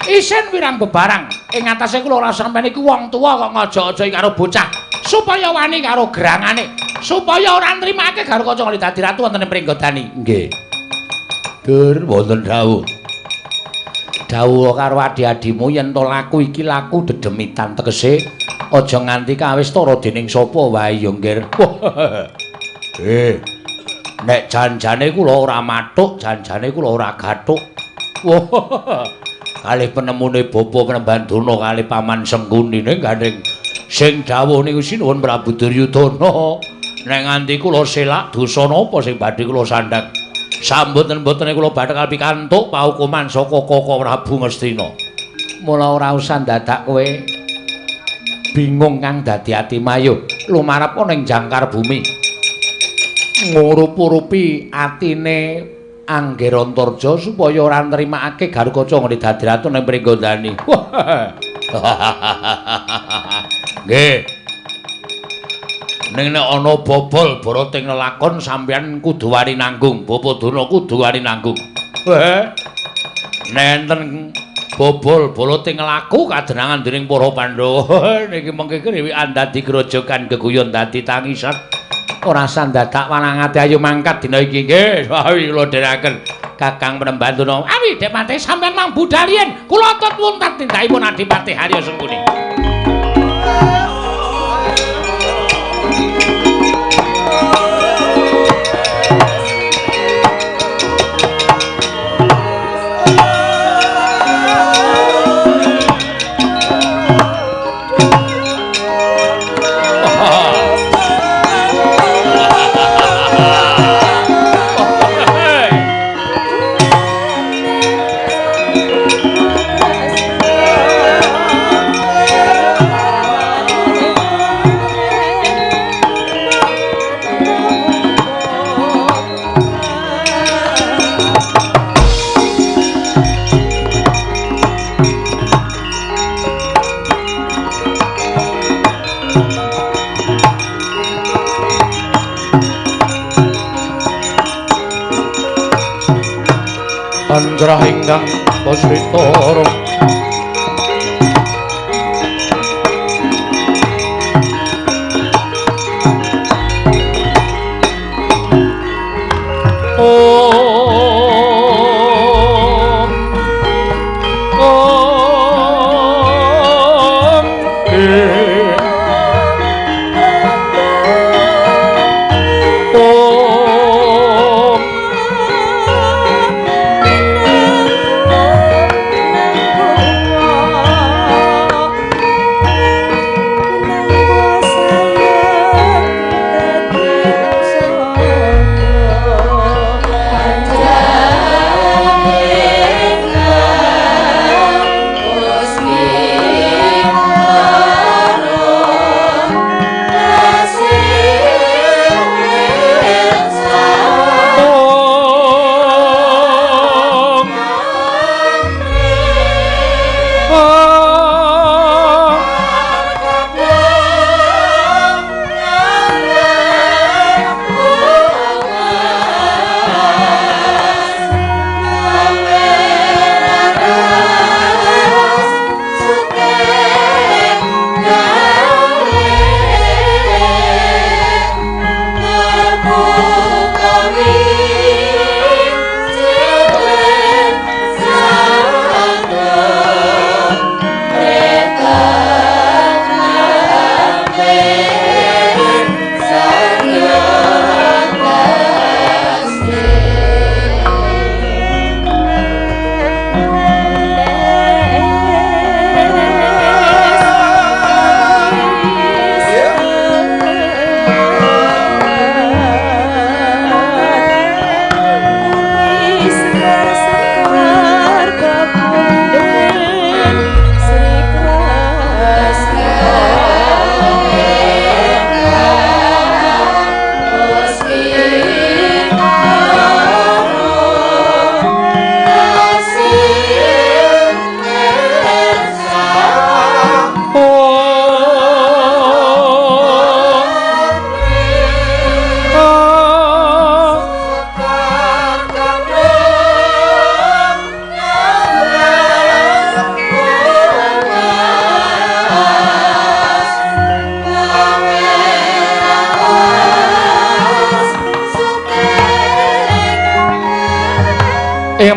Isen wirang bebarang. Ing atase kula ora sampeyan iku wong tuwa kok ngajak-ajaki karo bocah supaya wani karo gerangane, supaya ora nrimake karo kaca kali dadi ratu wonten ing Pringgodani. Nggih. Dur wonten dawuh. Dawuh karo adi-adimu yen to laku iki laku dedemitan, tegese aja nganti kawistara dening sapa wae ya, Nggir. Nek janjane kula ora mathuk, janjane kula ora gathuk. Kalih penemune Bapa Penemban Durna kalih Paman Sengkuni ning gandeng sing dawuh niku sinuwun Prabu Duryudana. Nek nganti kula selak dosa napa sing badhe kula sandhang? Samboten-mbotene kula bakal pikantuk paukuman saka Kaka Prabu Ngastina. Mula ora usah dadak kowe bingung kang dadi ati mayo lumarep ning jangkar bumi. Ngurup-urupi atine Angger Antarja supaya ora nrimakake Garukaca nggone dadi ratu ning Pringgondani. Nggih. Ning nek ana bobol barating lelakon sampeyan kudu wani nanggung, Bapa Durna kudu wani nanggung. Nek enten bobol barating laku kadenangan dening para Pandhawa niki mengke kriwikan dadi grojogan geguyon dadi tangisan. Ora sandadak wanangate ayo mangkat dina iki. Nggih, awi kula dherekaken Kakang Penemban Durna. Awi Depate sampeyan mang budal yen kula tut wuntat tindakipun Adipati Harya Sengkuni. Anjrah ingkang paswitara Om Om Om.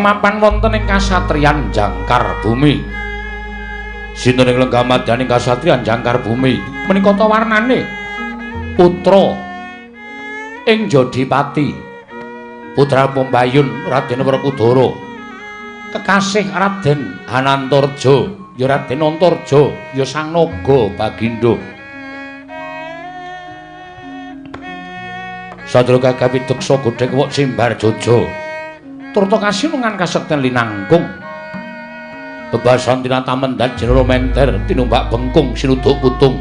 Mapan wonten ing kasatriyan Jangkar Bumi. Sinten ing lenggah madyaning kasatriyan Jangkar Bumi menika ta warnane putra ing Jodipati, putra Pembayun Raden Werkudara, kekasih Raden Hanantarja, ya Raden Antarja, ya Sang Naga Bagindo. Sadra kagawideksa godhek wuk simbar jojo. Turta kasinungan kasekten linangkung. Bebasan tinatamendat jenara menter tinumbak bengkung sinuduk putung.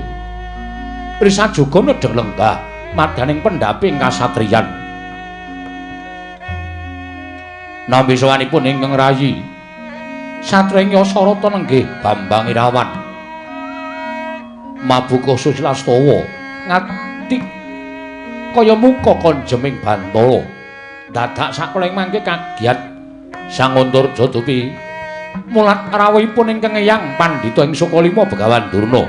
Risajuga nedheng lenggah madaning pendhaping kasatriyan. Nampi sowanipun ingkang rayi Satrya Yasarata nenggih Bambang Irawan. Mabuka Susilastawa ngati kaya muka konjeming bantala. Dadak sakuling mangke kagiat Sang Antarja dupi mulat rawuhipun ingkang Eyang Pandhita ing Sukalima Begawan Durna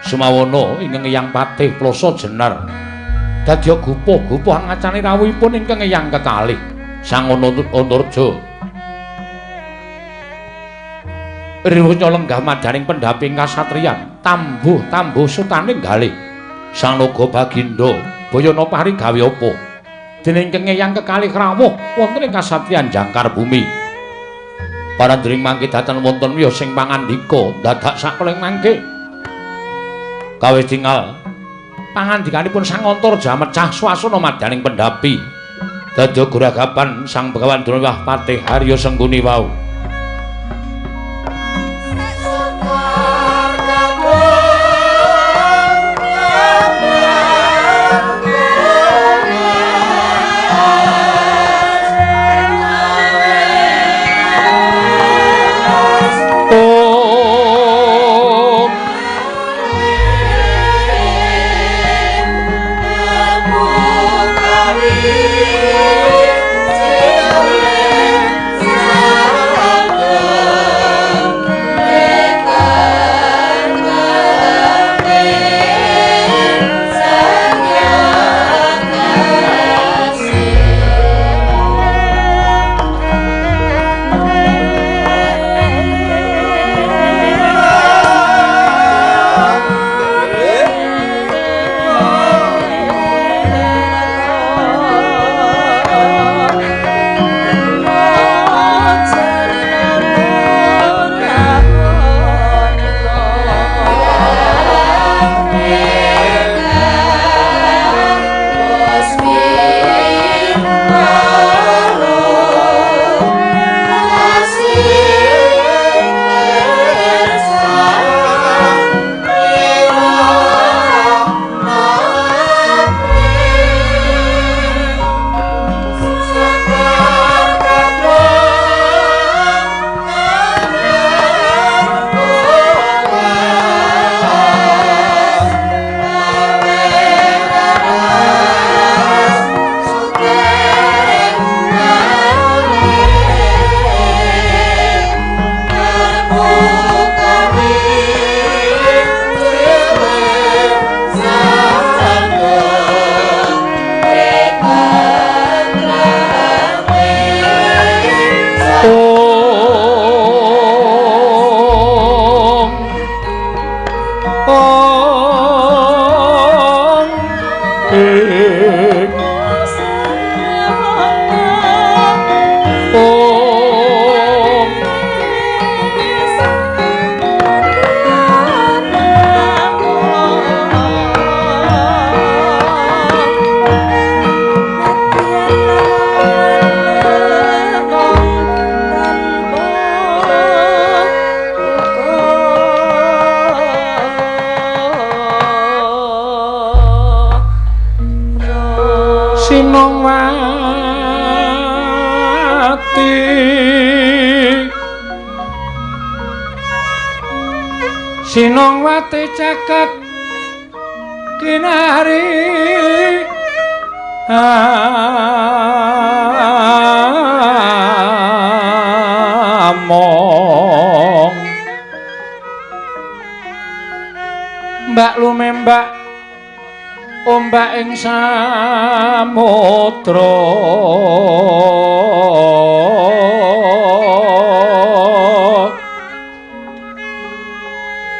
Sumawana ingkang Eyang Patih Plasa Jenar dadya gupuh-gupuh angacane rawuhipun ingkang Eyang kekalih Sang Antarja riwunya lenggah madaning pendhaping kasatriyan tambuh-tambuh sutaning galih Sang Naga Bagindo bayana pari gawe apa dening Eyang kekalih rawuh wonten ing kasatriyan Jangkar Bumi. Parandring mangke dhateng wonten wiyos sing pangandika dadak sakeling mangke kawis tingal pangandikanipun Sang Antarja mecah swasana madyaning pendhapi dadya guragapan Sang Begawan Durna Patih Harya Sengguni wau. Sinongwati Sinongwati caket kinari among mbak lumembak ombak ing samudra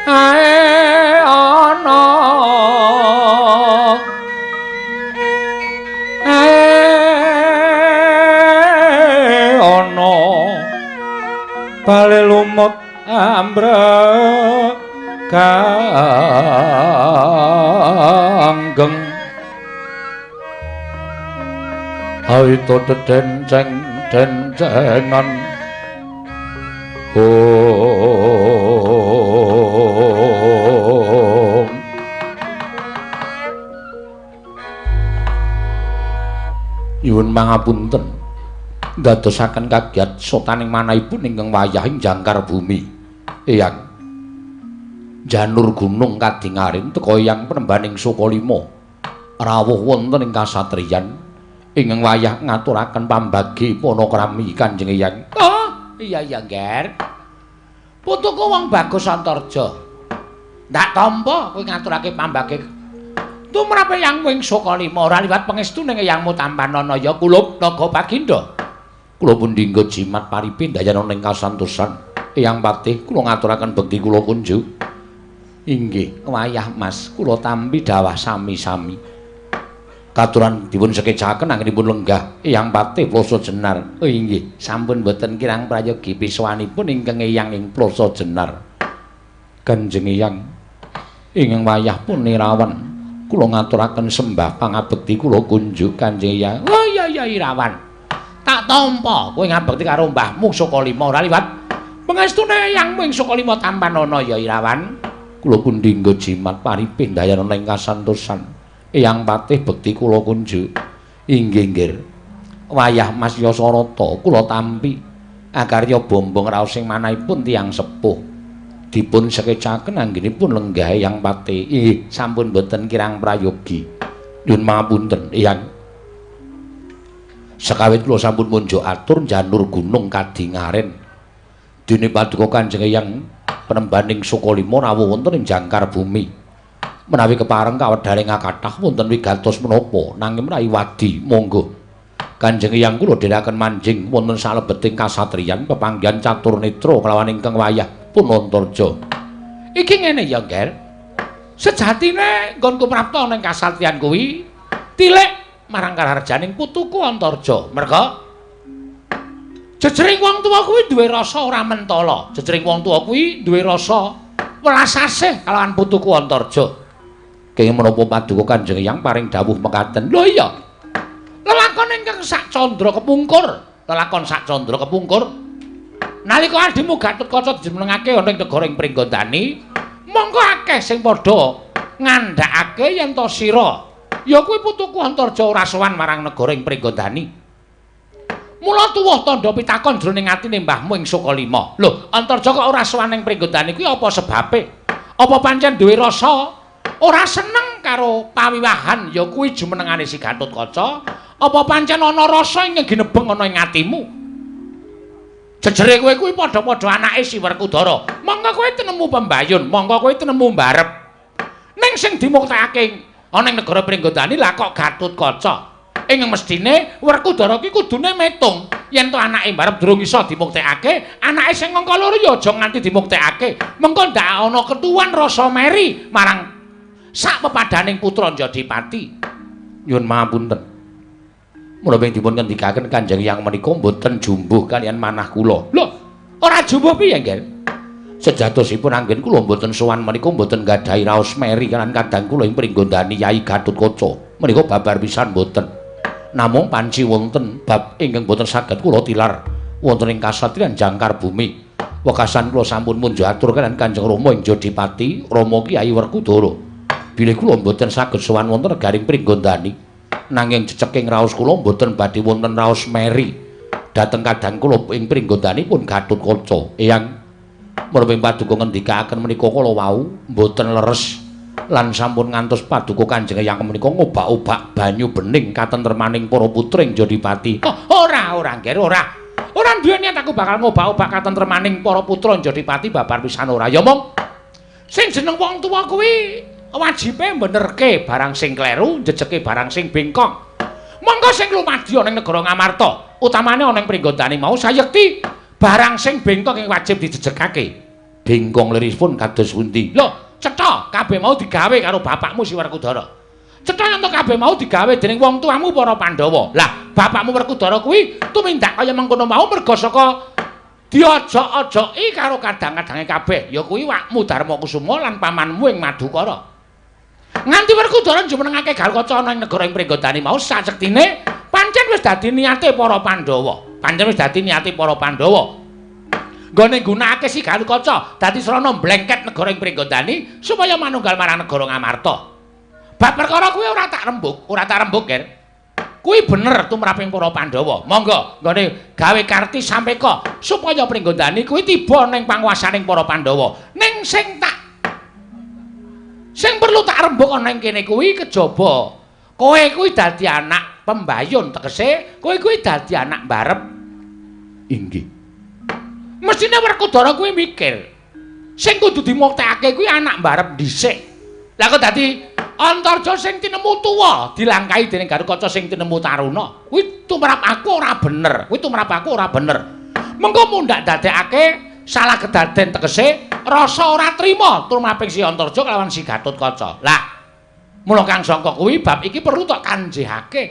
ae ana ae ana bale lumut ambrek kanggeng awito dedenceng dencengan om. Nyuwun pangapunten ndadosaken kagiat sotaning manahipun ingkang wayahing jangkar bumi. Eyang janur gunung kadingarin teka eyang penembaning Sukalima rawuh wonten ing kasatriyan ingkang wayah ngaturaken pambagi panakrami Kanjeng Eyang. Oh, iya iya, Nger. Putuku wong bagus Antarja. Ndak tampa kowe ngaturake pambagi tumrap eyangmu ing Sukalima ora liwat pangestune eyangmu tampanana ya kulup naga baginda. Kula pundi nggo jimat paripe ndayana ing kasantosan. Eyang Patih kula ngaturaken bekti kula kunjuk. Inggih, wayah Mas, kula tampi dawah sami-sami. Katuran dipun sekecaken anggenipun lenggah Eyang Patih Ploso Jenar. Oh inggih, sampun boten kirang prayogi pisowanipun ingkang eyang ing Ploso Jenar. Kanjeng Eyang ingkang wayah pun Irawan, kula ngaturaken sembah pangabekti kula kunjuk Kanjeng Eyang. Oh iya iya Irawan. Tak tampa kowe ngabekti karo mbahmu Sukalima ora liwat pangestune eyangmu ing Sukalima tampanana ya Irawan. Kula pundi nggo jimat paripe ndayana ing kasantosan. Eyang Patih bekti kula kunjuk. Inggih nggih. Wayah Mas Yasarata kula tampi akarya bombong raos sing manahipun tiyang sepuh. Dipun sekecaken anggenipun lenggah Eyang Patih. Inggih, sampun boten kirang prayogi. Nyuwun pangapunten Eyang. Sekawit kula sampun munjuk atur janur gunung kadingaren. Dene paduka Kanjeng Eyang penembaning Sukalima rawuh wonten ing jangkar bumi. Menawi kepareng kawedharing kathah wonten wigatos menapa nanging menawi wadi monggo. Kanjeng Eyang kula dherekaken manjing wonten salebeting kasatriyan pepanggihan catur netra kelawan ingkang wayah pun Antarja. Iki ngene ya, Nger. Sejatine nggonku prapta ning kasatriyan kuwi tilik marang karaharjaning putuku Antarja. Merga jejering wong tuwa kuwi duwe rasa ora mentala. Jejering wong tuwa kuwi duwe rasa welas asih kalawan putuku Antarja. Kenging menapa paduka Kanjeng Eyang paring dawuh mekaten? Lho iya. Lelakon ingkang sak candra kepungkur, lelakon sak candra kepungkur. Nalika adimu Gatotkaca dijumenengake ana ing negara ing Pringgondani, mongko akeh sing padha ngandhakake yen to sira ya kuwi putuku Antarja ora sowan marang negara ing Pringgondani. Mula tuwuh tandha pitakon jroning atine mbahmu ing Sukalima. Lho, Antarja kok ora sowan ing Pringgondani kuwi apa sebabe? Apa pancen duwe rasa ora seneng karo pawiwahan ya kuwi jumenengane si Gatotkaca? Apa pancen ana rasa ingkang ginebeng ana ing atimu? Jejere kowe kuwi padha-padha anake si Werkudara. Monggo kowe tinemu pembayun, monggo kowe tinemu mbarep. Ning sing dimuktekake ana ing negara Pringgondani lah kok Gatotkaca. Ing mestine Werkudara ki kudune metung yen to anake mbarep durung iso dimuktekake, anake sing angka loro ya aja nganti dimuktekake. Mengko ndak ana ketuwan rasa meri marang sak pepadaning putra Jodipati. Nyuwun pangapunten. Menapa ing dipun ngendikaken Kanjeng Eyang menika mboten jumbuh kaliyan manah kula. Lho, ora jumbuh piye, Nggih? Sejatosipun anggen kula mboten sowan menika mboten gadhahi raos meri kaliyan kadang kula ing Pringgondani Yai Gatotkaca. Menika babar pisan mboten. Namung panci wonten bab ingkang boten saged kula tilar wonten ing kasatriyan jangkar bumi. Wekasan kula sampun munjuk atur kaliyan Kanjeng Rama ing Jodipati, Rama Kyai Werkudara. Bilih kula mboten saged sowan wonten negaring Pringgondani. Nanging jeceking raos kula mboten badhe wonten raos meri dhateng kadang kula ing pringgondanipun Gatotkaca. Eyang, menawi paduka ngendikaaken menika kala wau mboten leres lan sampun ngantos paduka Kanjeng Eyang menika ngobak-obak banyu bening katentremaning para putring Jodipati. Oh, ora, ora, Ngger, ora. Ora duwe niat aku bakal ngobak-obak katentremaning para putra Jodipati babar pisan ora. Ya mong sing jeneng wong tuwa kuwi wajibe benerke barang sing kleru, jejeke barang sing bengkong. Monggo sing lumadya ning negara Ngamarta, utamane ana ing Pringgondani mau sayekti barang sing bengkong ing wajib dijejegake. Bengkong liripun kados pundi? Lho, cetha kabeh mau digawe karo bapakmu si Werkudara. Cetha yen kabeh mau digawe dening wong tuamu para Pandhawa. Lah, bapakmu Werkudara kuwi tumindak kaya mengkono mau merga saka diojok-ojoki karo kadang-kadange kabeh, ya kuwi wakmu Darma Kusuma lan pamanmu ing Madukara. Nganti Werkudara jumenengake Gatotkaca ana ing negara ing Pringgondani mau sasektine pancen wis dadi niate para Pandhawa. Pancen wis dadi niate para Pandhawa. Nggone nggunakake si Gatotkaca dadi srana mblengket negara ing Pringgondani supaya manunggal marang negara Ngamarta. Bab perkara kuwi ora tak rembug, ora tak rembug, Ger. Kuwi bener tumraping para Pandhawa. Monggo nggone gawe karti sampeka supaya Pringgondani kuwi tiba ning panguwasaning para Pandhawa. Ning sing tak sing perlu tak rembug ana ing kene kuwi kejaba kowe kuwi dadi anak pembayun, tegese kowe kuwi dadi anak mbarep. Inggih. Mestine Werkudara kuwi mikir sing kudu dimuktekake kuwi anak mbarep dhisik. Lah kok dadi Antarja sing tinemu tuwa dilangkahi dening Gatotkaca sing tinemu taruna. Kuwi tumrap aku ora bener. Kuwi tumrap aku ora bener. Mengko mundhak dadekake salah kedaden, tegese rasa ora trima tumraping si Antarja kelawan si Gatotkaca. Lah, mula kang sangka kuwi bab iki perlu tok kanjihake.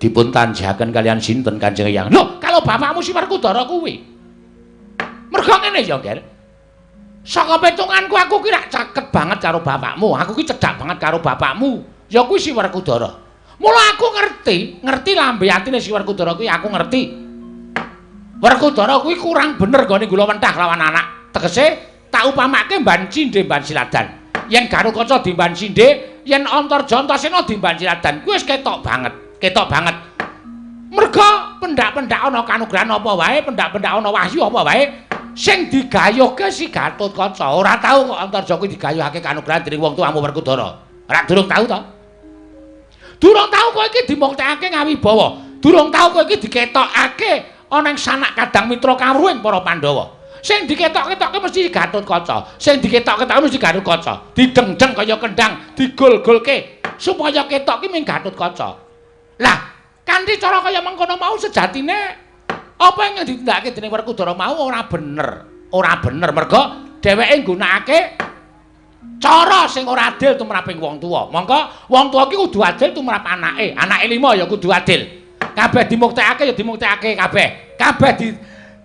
Dipun tanjihaken kalian sinten Kanjeng Eyang? Lho, kalau bapakmu si Werkudara kuwi. Mergo ngene ya, Ger. Saka petunganku aku ki rak caket banget karo bapakmu. Aku ki cedhak banget karo bapakmu. Ya kuwi si Werkudara. Mula aku ngerti, ngerti lambe atine si Werkudara kuwi aku ngerti. Werkudara kuwi kurang bener nggone gula mentah lawan anak. Tegese tak upamake mban cindhe mban siladan. Yen Gatotkaca dimban cindhe, yen Antarja Antasena dimban siladan, kuwi wis ketok banget, ketok banget. Merga pendak-pendak ana kanugrahan apa wae, pendak-pendak ana wahyu apa wae, sing digayuhke si Gatotkaca. Ora tau kok Antarja kuwi digayuhake kanugrahan dening wong tuamu Werkudara. Ora durung tau to? Durung tau kowe iki dimuktekake ngawibawa. Durung tau kowe iki diketokake ana ing sanak kadang mitra kawruhing para Pandhawa. Sing diketok-ketokke mesti Gatotkaca. Sing diketok-ketokke mesti Gatotkaca. Dideng-deng kaya kendang, digol-golke supaya ketok ki ming Gatotkaca. Lah, kanthi cara kaya mengkono mau sejatine apa yang ditindakake dening Werkudara mau ora bener. Ora bener merga dheweke nggunakake cara sing ora adil tumraping wong tuwa. Mongko wong tuwa ki kudu adil tumrap anake. Anake lima ya kudu adil. Kabeh dimuktekake ya dimuktekake kabeh. Kabeh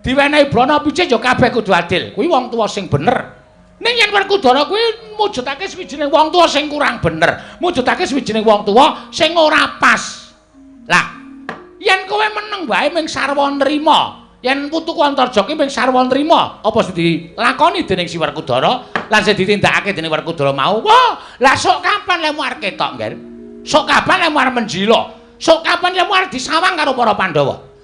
diwenehi brana picik ya kabeh kudu adil. Kuwi wong tuwa sing bener. Ning yen Werkudara kuwi mujudake sawijining wong tuwa sing kurang bener, mujudake sawijining wong tuwa sing ora pas. Lah, yen kowe meneng wae ming sarwa nrima, yen putuku Antarja ki ming sarwa nrima apa sing dilakoni dening si Werkudara lan sing ditindakake dening Werkudara mau. Wah, lah sok kapan lemu arep ketok, Ngger? Sok kapan lemu arep menjila? Sok kapan lemu arep disawang karo para Pandhawa?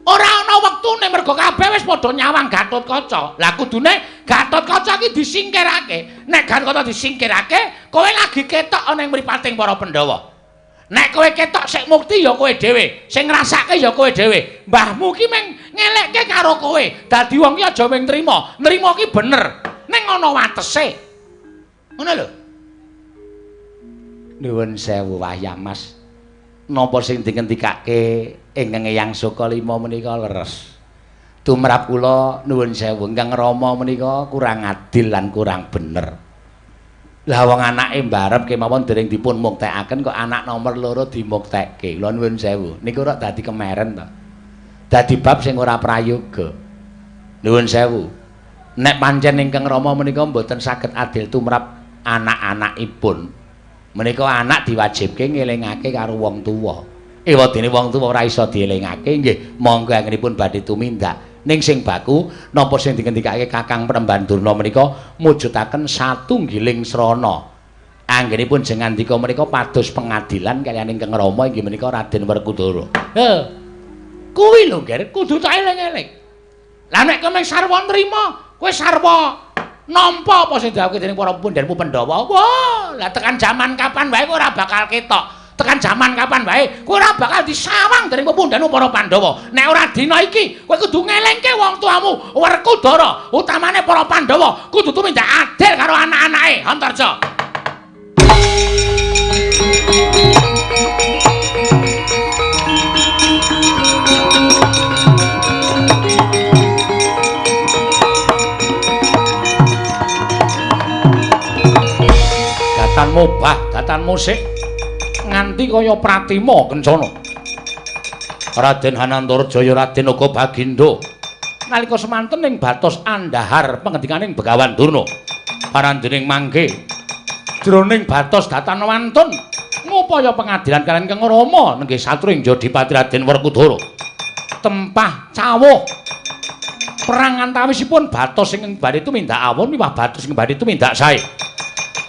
Ora ana wektune mergo kabeh wis padha nyawang Gatotkaca. Lah kudune Gatotkaca iki disingkirake. Nek Gatotkaca disingkirake, kowe lagi ketok ana ing mripating para Pandhawa. Nek kowe ketok sik mukti ya kowe dhewe, sing ngrasake ya kowe dhewe. Mbahmu ki mung ngelekke karo kowe. Dadi wong ki aja mung nrima. Nrima ki bener, ning ana watese. Ngono lho. Nuwun sewu Wayang Mas. Napa sing dingendikake ingkang Eyang Sukalima menika leres. Tumrap kula nuwun sewu ingkang Rama menika kurang adil lan kurang bener. Lah wong anake mbarep kemawon dereng dipun muktekaken kok anak nomor loro dimuktekke. Kula nuwun sewu. Niku rok dadi kemeren to. Dadi bab sing ora prayoga. Nuwun sewu. Nek pancen ingkang Rama menika mboten saged adil tumrap anak-anakipun. Menika anak diwajibke ngelingake karo wong tuwa. Ewadene wong tuwa ora iso dielingake nggih monggo anggenipun badhe tumindak. Ning sing baku napa sing dingendikake Kakang Prembandurna menika mujudaken satunggiling srana. Anggenipun jeng ngandika menika pados pengadilan kaliyan ingkang Rama inggih menika Raden Werkudara. He. Kuwi lho, Ger, kudu tak eling-eling. Lah nek kowe sarwa nrima, kowe sarwa nampa apa sing dawuhke dening para pundhenmu Pandhawa. Wah, lah tekan jaman kapan wae kowe ora bakal ketok. Tekan jaman kapan wae kowe ora bakal disawang dening pepundhenmu para Pandhawa. Nek ora dina iki, kowe kudu ngelingke wong tuamu Werkudara, utamane para Pandhawa, kudu tumindak adil karo anak-anake. Antarja. Datan mobah, datan musik nganti kaya Pratima kencana. Raden Hanantarjaya, Raden uga Bagindo nalika semanten ing batos andhahar pangendikaning Begawan Durna. Parandening mangke jroning batos datan wantun ngupaya pengadilan kaliyan Kang Rama nenggih satru ing Jodipati Raden Werkudara. Tempah cawuh perang antawisipun batos ingkang badhe tumindak awon miwah batos ingkang badhe tumindak sae.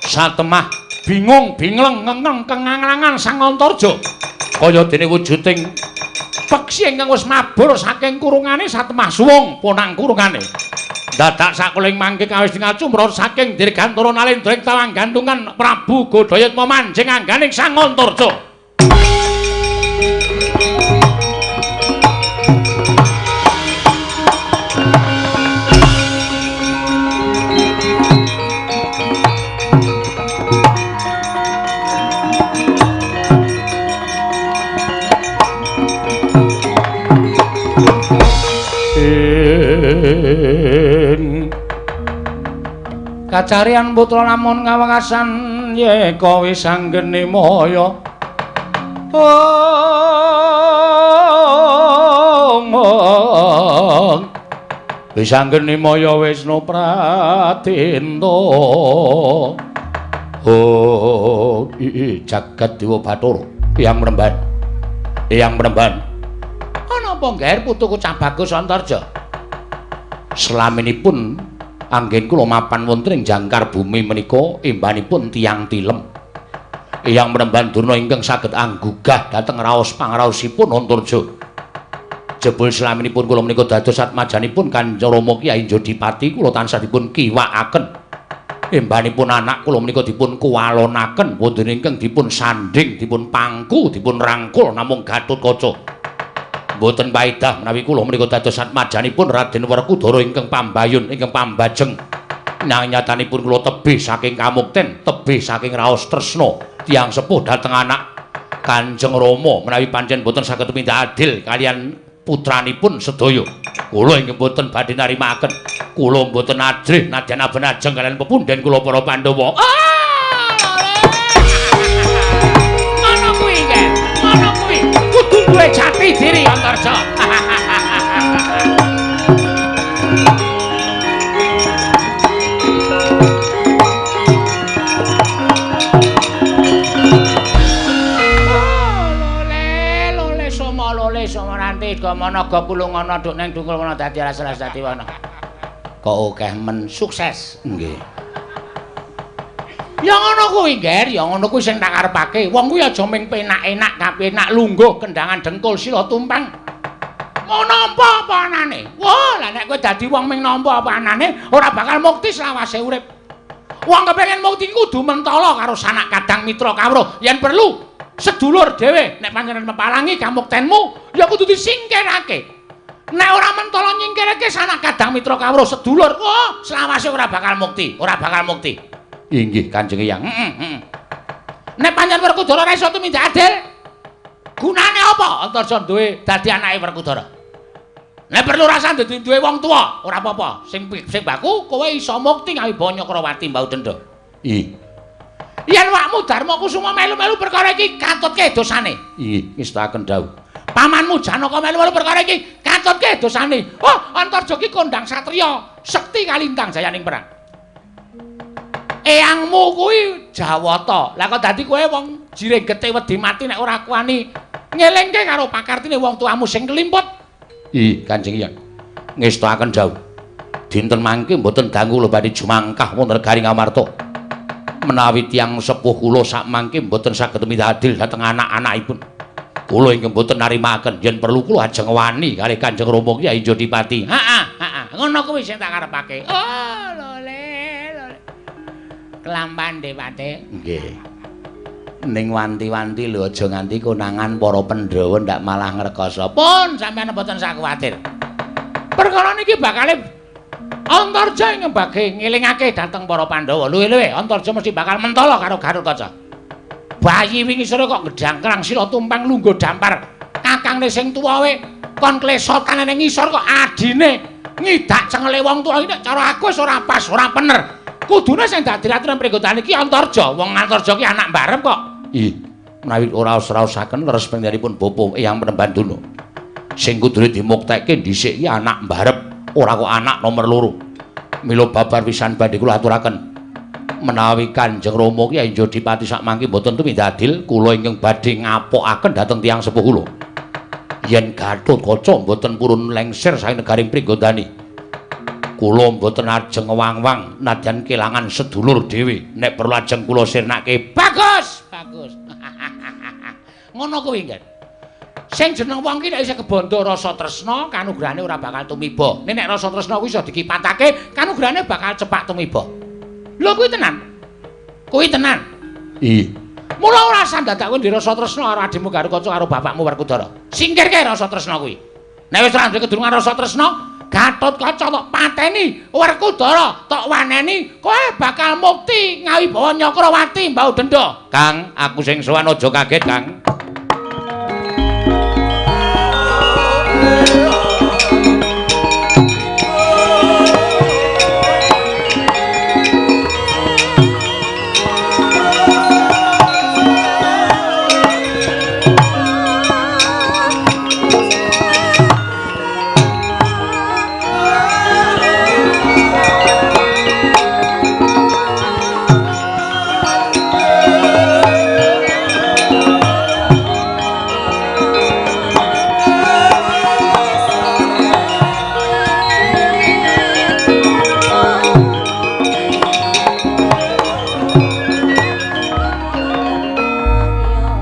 Satemah bingung bingleng ngengeng kenganglangan Sang Antarja kaya dene wujuding peksi ingkang wis mabur saking kurungane. Satemah suwung ponang kurungane. Dadak sakuling mangke kawis ngacumrot saking dirgantara nalendra ing tawang gantungan Prabu Godhayatma manjing angganing Sang Antarja. Kacarian putra lamun kawekasan yeka wis anggene maya. Ong wis anggene maya Wisnu Pratinta. Oh jagat dewa Bathara Eyang Mremban. Eyang Mremban. Ana apa ngger putuku Cah Bagus Antarja? Selaminipun anggen kula mapan wonten ing jangkar bumi menika embanipun tiyang tilem. Eyang Mremban Durna ingkang saged anggugah dhateng raos pangraosipun Antarja. Jebul selaminipun kula menika dados atmajanipun Kanjeng Rama Kyai Jodipati kula tansah dipun kiwakaken. Embanipun anak kula menika dipun kuwalonaken wonten ingkang dipun sandhing, dipun pangku, dipun rangkul namung Gatotkaca. Mboten paedah menawi kula menika dados atmajanipun Raden Werkudara ingkang pambayun, ingkang pambajeng. Nanging nyatanipun kula tebih saking kamukten, tebih saking raos tresna tiyang sepuh dhateng anak Kanjeng Rama menawi pancen mboten saged tumindak adil kaliyan putranipun sedaya. Kula ingkang mboten badhe narimakaken. Kula mboten ajrih nadyan aben-ajeng kaliyan pepundhen kula para Pandhawa. Ngono kuwi, Ken. Ngono kuwi. Kudu duwe jati diri Antarja. Lole lole soma lole soma nanti gamanaga pulungana duk neng dungkul wana dadi alas-alas dadi wana. Kok akeh men sukses. Nggih. Ya ngono kuwi, Nger, ya ngono kuwi sing tak karepake. Wong kuwi aja ming penak-enak, kapenak lungguh kendangan dengkul sila tumpang. Mau nampa apa anane? Wah, lah nek kowe dadi wong ming nampa apa anane, ora bakal mukti selawase urip. Wong kepengin mukti kudu mentala karo sanak kadang mitra kawruh. Yen perlu sedulur dhewe, nek panjenengan meparangi kamuktenmu, ya kudu disingkirake. Nek ora mentala nyingkirake sanak kadang mitra kawruh sedulur, wah, selawase ora bakal mukti, ora bakal mukti. Inggih Kanjeng Eyang. Nek pancen Werkudara ora iso tumindak adil, gunane apa Antarja duwe dadi anake Werkudara? Nek perlu rasa dadi duwe wong tuwa, ora apa-apa. Sing baku kowe iso mukti ngawi Banyakrawati mbau denda. Ih. Yen wakmu Darma Kusuma melu-melu perkara iki katutke dosane. Ih, ngestakaken dawuh. Pamanmu Janaka melu-melu perkara iki katutke dosane. Oh, Antarja ki kondang satriya, sekti kalintang jayaning perang. Eyangmu kuwi Jawata. Lah kok dadi kowe wong jiring getih wedi mati nek ora kuwani ngelingke karo pakartine wong tuamu sing kelimput. Ih, Kanjeng Eyang. Ngestakaken dawuh. Dinten mangke mboten dangu kula badhe jumangkah wonten negari Ngamarta. Menawi tiyang sepuh kula sakmangke mboten saged midadil dhateng anak-anakipun. Kula ingkang mboten narimaken yen perlu kula ajeng wani kalih Kanjeng Rama Kyai Jodipati. Heeh, heeh. Ngono kuwi sing tak karepake. Oh, lole, lole. Kelampan Dewate. Nggih. Ning wanti-wanti lho aja nganti konangan para Pandhawa ndak malah ngrekoso. Pun sampeyan mboten sak kuwatir. Perkara niki bakale Antarja ing mbage ngelingake dhateng para Pandhawa. Luwe-luwe Antarja mesti bakal mentala karo Gathotkaca. Bayi wingi sore kok gedhangkrang sila tumpang lungguh dampar. Kakangne sing tuwa we kon klesotan ning ngisor kok adine ngidak cengele wong tuwa iki nek cara aku wis ora pas, ora bener. Kudune sing dadi ratu nang Pringgondani iki Antarja. Wong Antarja ki anak mbarep kok. Ih, menawi ora raos-raosaken leres panjenenganipun Bapa Eyang Penemban. Sing kudune dimuktekke dhisik iki anak mbarep, ora kok anak nomor loro. Mila babar pisan badhe kula aturaken. Menawi Kanjeng Rama Kyai Jodipati sakmangke mboten tumindadil, kula ingkang badhe ngapokaken dhateng tiyang sepuh kula. Yen Gathotkaca mboten purun lengser saking negaring Pringgondani, kula mboten ajeng wang-wang nadyan kelangan sedulur dhewe. Nek perlu ajeng kula sirnake. Bagus, bagus. Ngono kuwi, Ngger. Sing jeneng wong ki nek isih kebandha rasa tresna, kanugrahane ora bakal tumiba. Nek rasa tresna kuwi iso dikipatake, kanugrahane bakal cepak tumiba. Lho kuwi tenan. Kuwi tenan. Iya. Mula ora usah dadak kowe ndek rasa tresna karo adhimu Gathotkaca karo bapakmu Werkudara. Singkirke rasa tresna kuwi. Nek wis ora duwe kedurungan rasa tresna, Gathotkaca tok pateni, Werkudara tok waneni, kowe bakal mukti ngawibawa Nyakrawati mbau denda. Kang, aku sing sowan aja kaget, Kang.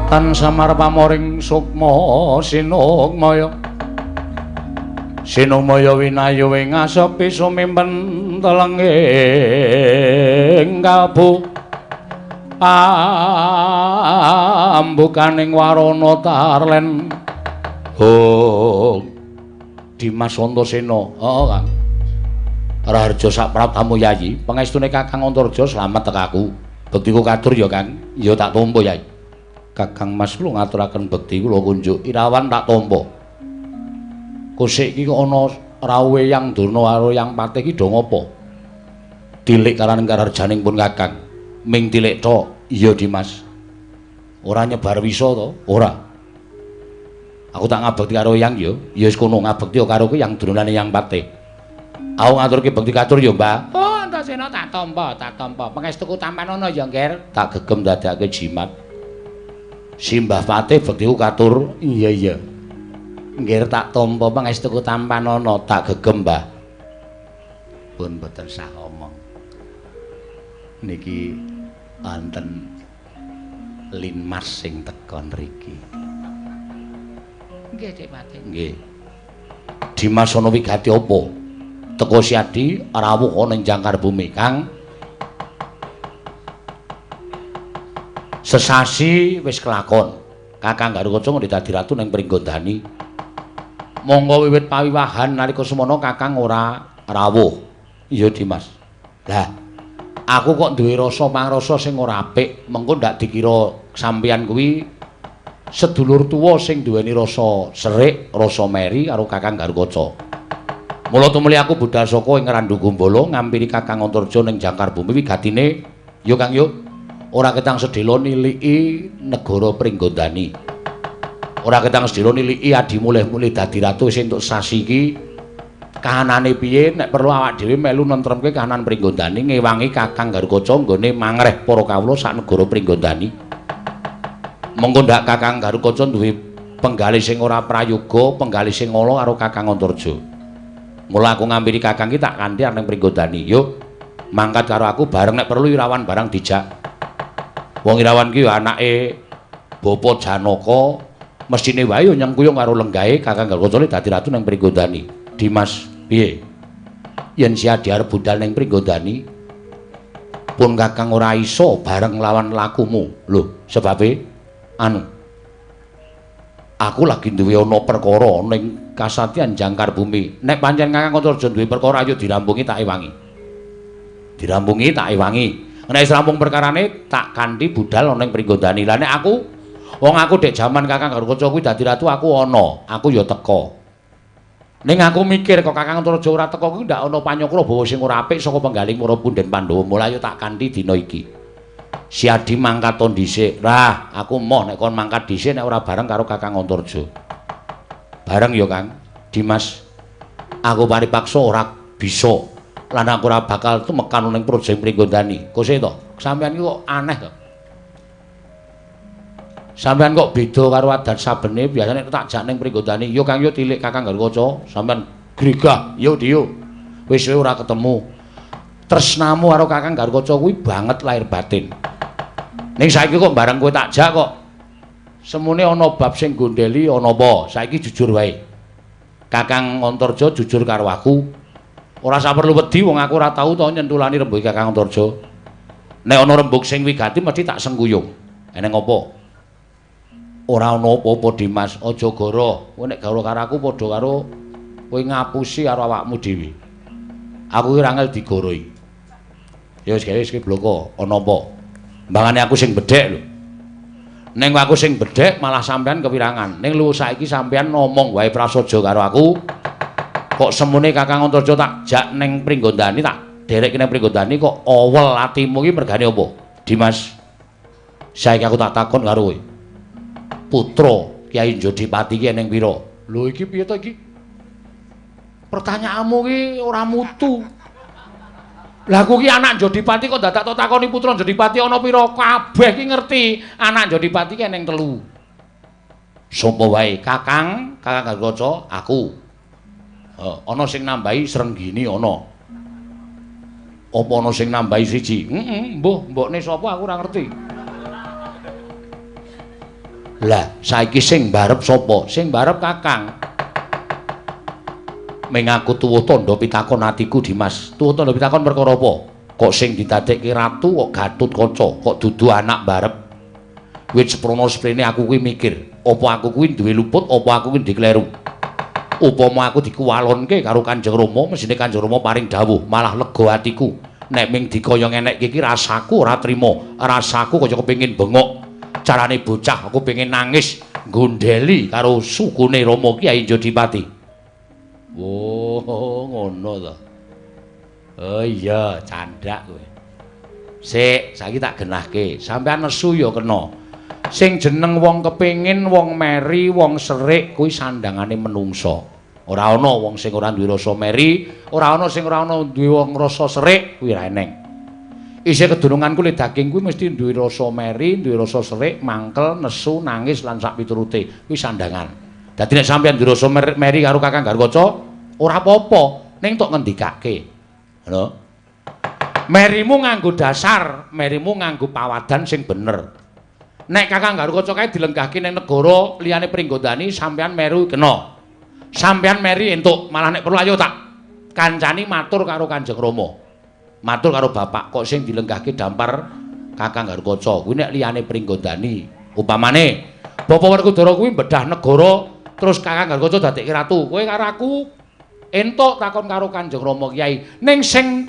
Tan samar pamoring sukma sinukmaya sinukmaya winayu ing asepi sumimpen telenging kalbu ambukaning warana tarlen. Oh, Dimas Antasena. Heeh, Kang. Raharja saprabtamu Yayi, pangestune Kakang Antarja slamet tekaku. Bektiku katur ya, Kang. Ya tak tampa, Yayi. Kakang Mas kula ngaturaken bekti kula kunjuk Irawan tak tampa. Kusik iki kok ana rawuhe Yang Durna karo Yang Patih iki do ngopo? Tilik karaning kararjaning pun Kakang. Ming tilik tok. Iya Dimas. Ora nyebar wisa to? Ora. Aku tak ngabekti karo Yang ya. Ya wis kono ngabekti karo kuwi Yang Durna lan Yang Patih. Aku ngaturke bekti katur ya, Mbah. Oh, Antasena tak tampa, tak tampa. Pangestuku tampanono ya, Ngger. Tak gegem dadake jimat. Simbah Patih bektiku katur. Iya iya. Nggih tak tampa pangestuku tampanono, tak gegem, Mbah. Pun mboten sah omong. Niki wonten Linmas sing teka nriki. Nggih, Dik Patih. Nggih. Dimas ana wigati apa? Teka Siadi rawuh ana ing jangkar bumi, Kang. Sesasi wis kelakon. Kakang Gathotkaca ngendi dadi ratu ning Pringgondani. Monggo wiwit pawiwahan nalika semono Kakang ora rawuh. Iya, Dimas. Lah, aku kok duwe rasa pangrasa sing ora apik, mengko ndak dikira sampeyan kuwi sedulur tuwa sing duweni rasa serik, rasa meri karo Kakang Gathotkaca. Mula tumuli aku budhal saka ing Randu Gumbala ngampiri Kakang Antarja ning jangkar bumi wigatine, yo Kang yo. Ora ketang sedhela niliki negara Pringgondani. Ora ketang sedhela niliki adimu mulih-mulih dadi ratu wis entuk sasi iki. Kahanane piye nek perlu awak dhewe melu nentremke kahanan Pringgondani ngewangi Kakang Gathotkaca nggone mangreh para kawula sak negara Pringgondani. Monggo ndak Kakang Gathotkaca duwe penggalih sing ora prayoga, penggalih sing ala karo Kakang Antarja. Mula aku ngampiri Kakang iki tak kanthi arep ning Pringgondani. Yo mangkat karo aku bareng nek perlu Irawan barang dijak. Wong Irawan ki anake Bapa Janaka, mesthine wae yo nyengkuyung karo lenggahe Kakang Garukaca dadi ratu nang Pringgondani. Dimas, piye? Yen si Adi arep budal ning Pringgondani, pun Kakang ora iso bareng lawan lakumu. Lho, sebabe anu aku lagi duwe ana perkara ning Kasatyan Jangkar Bumi. Nek pancen Kakang Antarja duwe perkara ayo dirampungi tak ewangi. Dirampungi tak ewangi. Nek wis rampung perkarane tak kanthi budal ana ning Pringgondani. Lah nek aku wong aku dek jaman Kakang Garukaca kuwi dadi ratu aku ana, aku ya teka. Ning aku mikir kok Kakang Antarja ora teka kuwi ndak ana panyokra bawa sing ora apik saka penggaling para punden Pandhawa. Mula ayo tak kanthi dina iki. Si Adi mangkat dhisik. Rah, aku moh nek kon mangkat dhisik nek ora bareng karo Kakang Antarja. Bareng ya, Kang. Dimas, aku paripaksa ora bisa lan aku ora bakal tumekan ning praja Pringgondani. Kose to? Sampeyan iki kok aneh to. Sampeyan kok beda karo adat sabene, biasane tak jak ning Pringgondani. Yo Kang, yo tilik Kakang Garukaca, sampeyan gregah, yo diyo. Wis ora ketemu. Tresnamu karo Kakang Garukaca kuwi banget lahir batin. Ning saiki kok bareng kowe tak jak kok semune ana bab sing gondeli ana apa? Saiki jujur wae. Kakang Antarja jujur karo aku. Ora usah perlu wedi wong aku ora tau to nyentulani rembug Kakang Antarja. Nek ana rembug sing wigati mesti tak sengkuyung. Eneng apa? Ora ana apa-apa Dimas, aja goro. Kowe nek goro karo aku padha karo kowe ngapusi karo awakmu dhewe. Aku ki ora angel digoroi. Ya wis gawe wis bloko, ana apa? Mbangane aku sing bedhek lho. Ning aku sing bedhek malah sampean kewirangan. Ning lu saiki sampean ngomong wae prasaja karo aku. Kok semune Kakang Antarja tak jak ning Pringgondani, tak derek ning Pringgondani kok owel atimu iki mergane apa? Dimas, saiki aku tak takon karo kowe. Putra Kyai Jodipati iki eneng pira? Lho iki piye to iki? Pertanyaanmu iki ora mutu. Lah aku ki anak Jodipati kok dadak tok takoni putra Jodipati ana pira? Kabeh ki ngerti anak Jodipati ki eneng 3. Sapa wae? Kakang, Kakang Garukaca, aku. Ana sing nambahi Srenggini ana. Apa ana sing nambahi siji? Heeh, mbuh, mbokne sapa aku ora ngerti. Lah, saiki sing barep sapa? Sing barep Kakang. Ming aku tuwuh tandha pitakon atiku Dimas. Tuwuh tandha pitakon perkara apa? Kok sing didadekke ratu kok Gatotkaca, kok dudu anak barep. Wit seprono sprene aku kuwi mikir, apa aku kuwi duwe luput, apa aku kuwi dikleru. Upama aku dikuwalonke karo Kanjeng Rama, mesine Kanjeng Rama paring dawuh, malah lega atiku. Nek ming dikaya ngenekke iki rasaku ora trima, rasaku kaya kepengin bengok. Carane bocah aku pengen nangis gondeli karo sukune Rama Kyai Jodipati. Oh, ngono to. Oh iya, candhak kowe. Sik, saiki tak genahke. Sampeyan nesu ya kena. Sing jeneng wong kepengin, wong meri, wong serik kuwi sandangane menungsa. Ora ana wong sing ora duwe rasa meri, ora ana sing ora ana duwe wong rasa serik, kuwi ora eneng. Isih kedununganku le daging kuwi mesti duwe rasa meri, duwe rasa serik, mangkel, nesu, nangis lan sak piturute. Kuwi sandangan. Dadi nek sampeyan duwe rasa meri karo Kakang Garukaca, ora apa-apa, ning tok ngendikake. Ngono. Merimu nganggo dasar, merimu nganggo pawadan sing bener. Nek Kakang Garukaca kae dilenggahke ning negara liyane Pringgondani, sampeyan meru kena. Sampeyan meri entuk, malah nek perlu ayo tak kancani matur karo Kanjeng Rama. Matur karo bapak kok sing dilenggahke dampar Kakang Garukaca kuwi nek liyane Pringgondani. Upamane Bapak Werkudara kuwi bedah negara terus Kakang Garukaca dadekke ratu. Kowe karo aku entuk takon karo Kanjeng Rama Kyai. Ning sing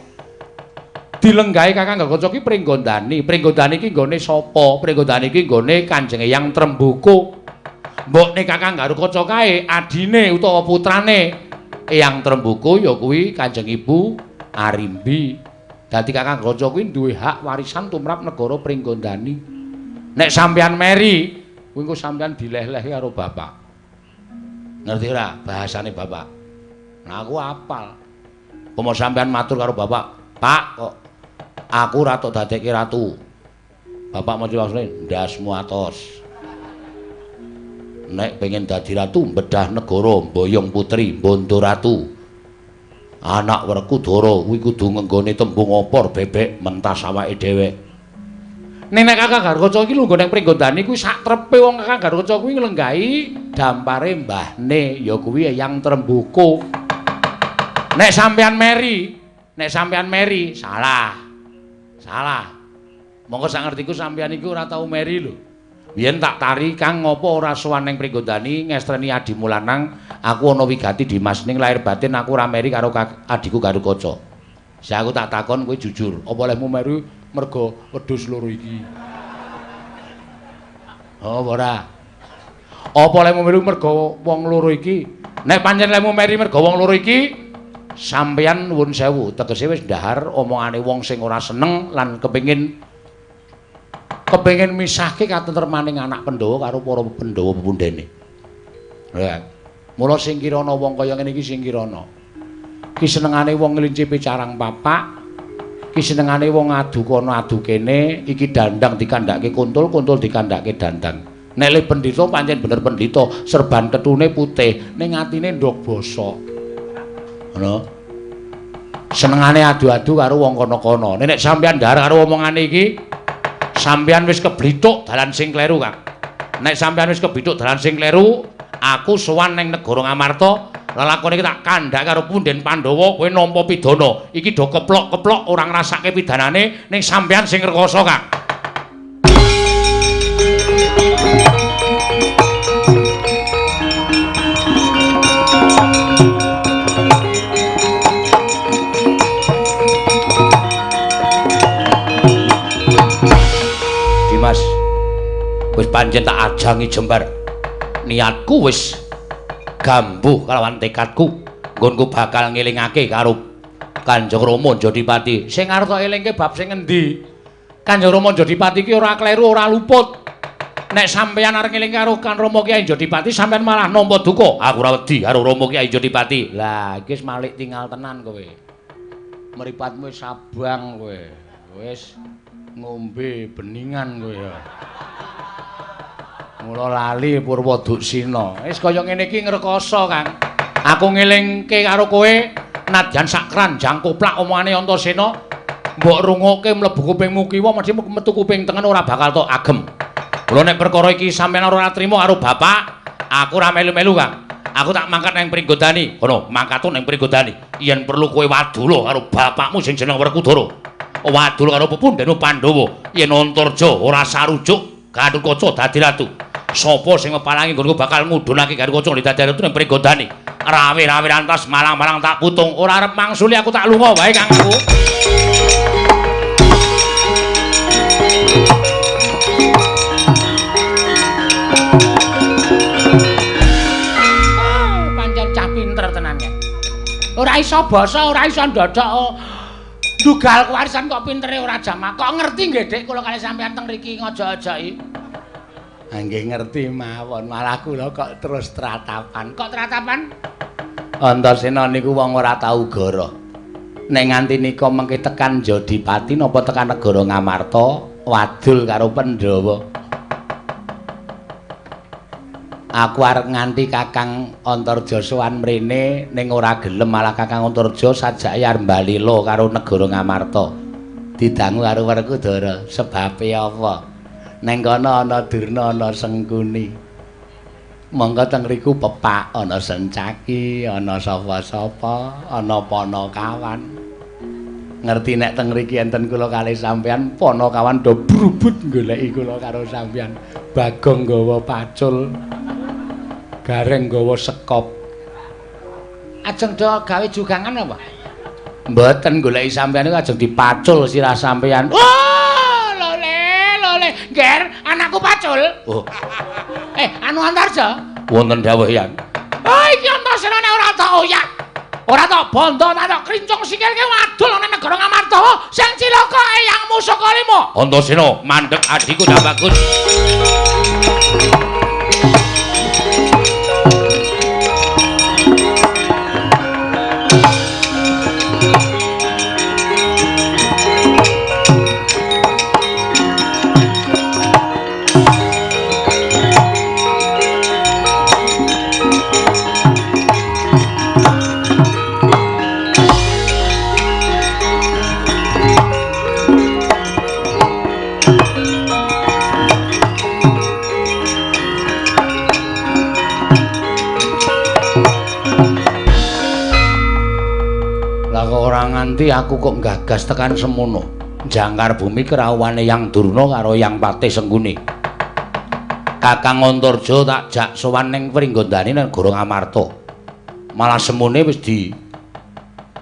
dilenggahi Kakang Garukaca ki Pringgondani. Pringgondani ki nggone sapa? Pringgondani ki nggone Kanjeng Eyang Trembuku. Mbokne Kakang Garukaca kae adine utawa putrane Eyang Trembuku ya kuwi Kanjeng Ibu Arimbi. Dadi Kakang Garukaca kuwi duwe hak warisan tumrap negara Pringgondani. Nek sampeyan meri, kuwi engko sampeyan dileh-lehke karo bapak. Ngerti ora bahasane bapak? Nah aku apal. Umpama sampeyan matur karo bapak, "Pak, kok aku ora tok dadekke ratu." Bapak mesti langsung ndasmu atos. Nek pengen dadi ratu bedah negara, mboyong putri, mbondo ratu. Anak Werkudara kuwi kudu ngenggone tembung opor bebek mentas awake dhewek. Ning nek Kakang Garukaca iki lungguh ning Pringgondani kuwi sak trepe wong Kakang Garukaca kuwi nglenggahi dampare mbahne ya kuwi Eyang Tremboko. Nek sampean meri, salah. Salah. Monggo sak ngertiku sampean iku ora tau meri lho. Biyen tak tari Kang ngopo ora sowan ning Pringgondani ngestreni adimu lanang, aku ana wigati Dimas ning lahir batin aku ora meri karo adhiku Garukaca. Sing aku tak takon kowe jujur, apa olehmu meri mergo wedhus loro iki? Oh, ora. Apa olehmu meri mergo wong loro iki? Nek pancen olehmu meri mergo wong loro iki, sampeyan nuwun sewu, tegese wis ndahar omongane wong sing ora seneng lan kepengin misahke katentremaning anak Pandhawa karo para Pandhawa pepundhene. Lha, mula sing kirana wong kaya ngene iki sing kirana. Ki senengane wong ngelincipi carang papak, ki senengane wong adu kono adu kene, iki dandang dikandhake kuntul, kuntul dikandhake dandang. Nek le pendhita pancen bener pendhita, serban ketune putih, ning atine ndok bosok. Ngono. Senengane adu-adu karo wong kono-kono. Nek sampeyan ndhar karo omongane iki, sampeyan wis keblithuk dalan sing kleru, Kang. Nek sampeyan wis keblithuk dalan sing kleru, aku sowan ning negara Ngamarta, lelakone iki tak kandhak karo punden Pandhawa, kowe nampa pidana. Iki do keplok-keplok ora ngrasake pidanane, ning sampeyan sing rekoso, Kang. Dimas, wis pancen tak ajangi jembar. Niatku wis gambuh kalawan tekadku, nggonku bakal ngelingake karo Kanjeng Rama Jodipati. Sing arep tok elingke bab sing endi? Kanjeng Rama Jodipati ki ora kleru, ora luput. Nek sampeyan arep ngeling karo Kang Rama Kyai Jodipati, sampeyan malah nampa duka. Aku ora wedi karo Rama Kyai Jodipati. Lah, iki wis malik tinggal tenan kowe. Mripatmu wis abang kowe. Wis ngombe beningan kowe ya. Mula lali Purwa Duksina. Wis kaya ngene iki ngrekoso, Kang. Aku ngelingke karo kowe nadyan sak kranjang koplak omongane Antasena, mbok rungokke mlebu kupingmu kiwa mesti metu kuping tengen ora bakal tok agem. Mula nek perkara iki sampeyan ora trima karo bapak, aku ora melu-melu, Kang. Aku tak mangkat nang Pringgondani. Kono, mangkatku nang Pringgondani. Yen perlu kowe wadula karo bapakmu sing jeneng Werkudara. Wadula karo pepundhene Pandhawa. Yen Antarja ora sarujuk Gathotkaca dadi ratu. Sapa sing mepalangi nggonku bakal ngudhunake Gathotkaca dadi ratu ning Pringgondani. Rawe-rawe lantas malang-malang tak putung. Ora arep mangsuli aku tak lunga wae, Kang aku. Oh, pancen cah pinter tenan ya. Ora iso basa, ora iso ndodok. Dugal kewarisan kok pintere ora jamak. Kok ngerti nggih, Dik, kula kalih sampeyan teng mriki ngojok-ojoki. Nggih ngerti mawon, malah kula kok terus tratapan. Kok tratapan? Antasena niku wong ora tau goro. Nek nganti nika mengke tekan Jodipati napa tekan negara Ngamarta, wadul karo Pandhawa. Aku arep nganti Kakang Antarja sowan mrene ning ora gelem, malah Kakang Antarja sajake arep mbalila karo negara Ngamarta. Didangu karo Werkudara, sebabe apa? Neng kono ana Durna, ana Sengkuni. Monggo teng riku pepak ana Sencaki, ana sapa-sapa, ana Panakawan. Ngerti nek teng mriki enten kula kalih sampeyan, Panakawan do brubut goleki kula karo sampeyan. Bagong nggawa pacul, Gareng nggawa sekop. Ajeng do gawe jugangan apa? Mboten, goleki sampeyan niku ajeng dipacul sirah sampeyan. Oh, lole, lole, Ger, anakku pacul. Oh. Anu Antarja? Wonten dawuh, Yang. Oh, iki Antasena nek ora tak oyak. Ora tak bondo, tak krincung sikilke wadul ana negara Ngamarta. Sing cilaka Eyangmu Sukalima. Antasena mandheg adhiku dak bagus. Nganti aku kok gagas tekan semono. Jangkar bumi kerawuhane Yang Durna karo Yang Patih Sengkuni. Kakang Antarja tak jak sowan ning Pringgondani negara Ngamarta. Malah semune wis di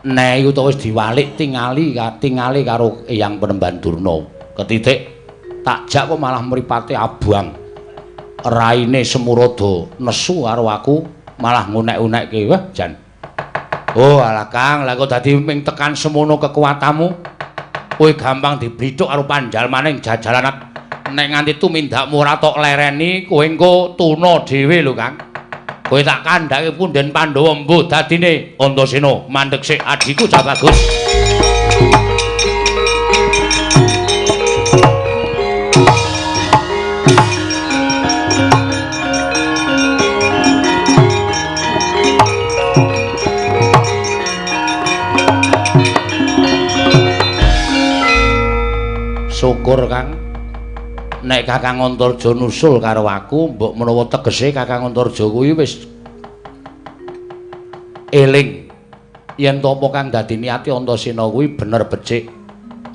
nehi utawa wis diwalik tingali katingali karo Eyang Penemban Durna. Ketitik tak jak kok malah mripate abang. Raine Semurada nesu karo aku malah ngunek-unekke. Wah, jan. Oh, alah Kang, lah kok dadi ming tekan semono kekuatanmu. Kowe gampang diblithuk karo panjalmane jajalan. Nek nganti tumindakmu ora tok lereni, kowe engko tuna dhewe lho, Kang. Kowe tak kandhake punden Pandhawa mbuh dadine Antasena mandheg sik adhiku cah bagus. Syukur Kang, nek Kakang Antarja nusul karo aku, mbok menawa tegese Kakang Antarja kuwi wis eling yen to apa kang dadi niate Antasena kuwi bener becik.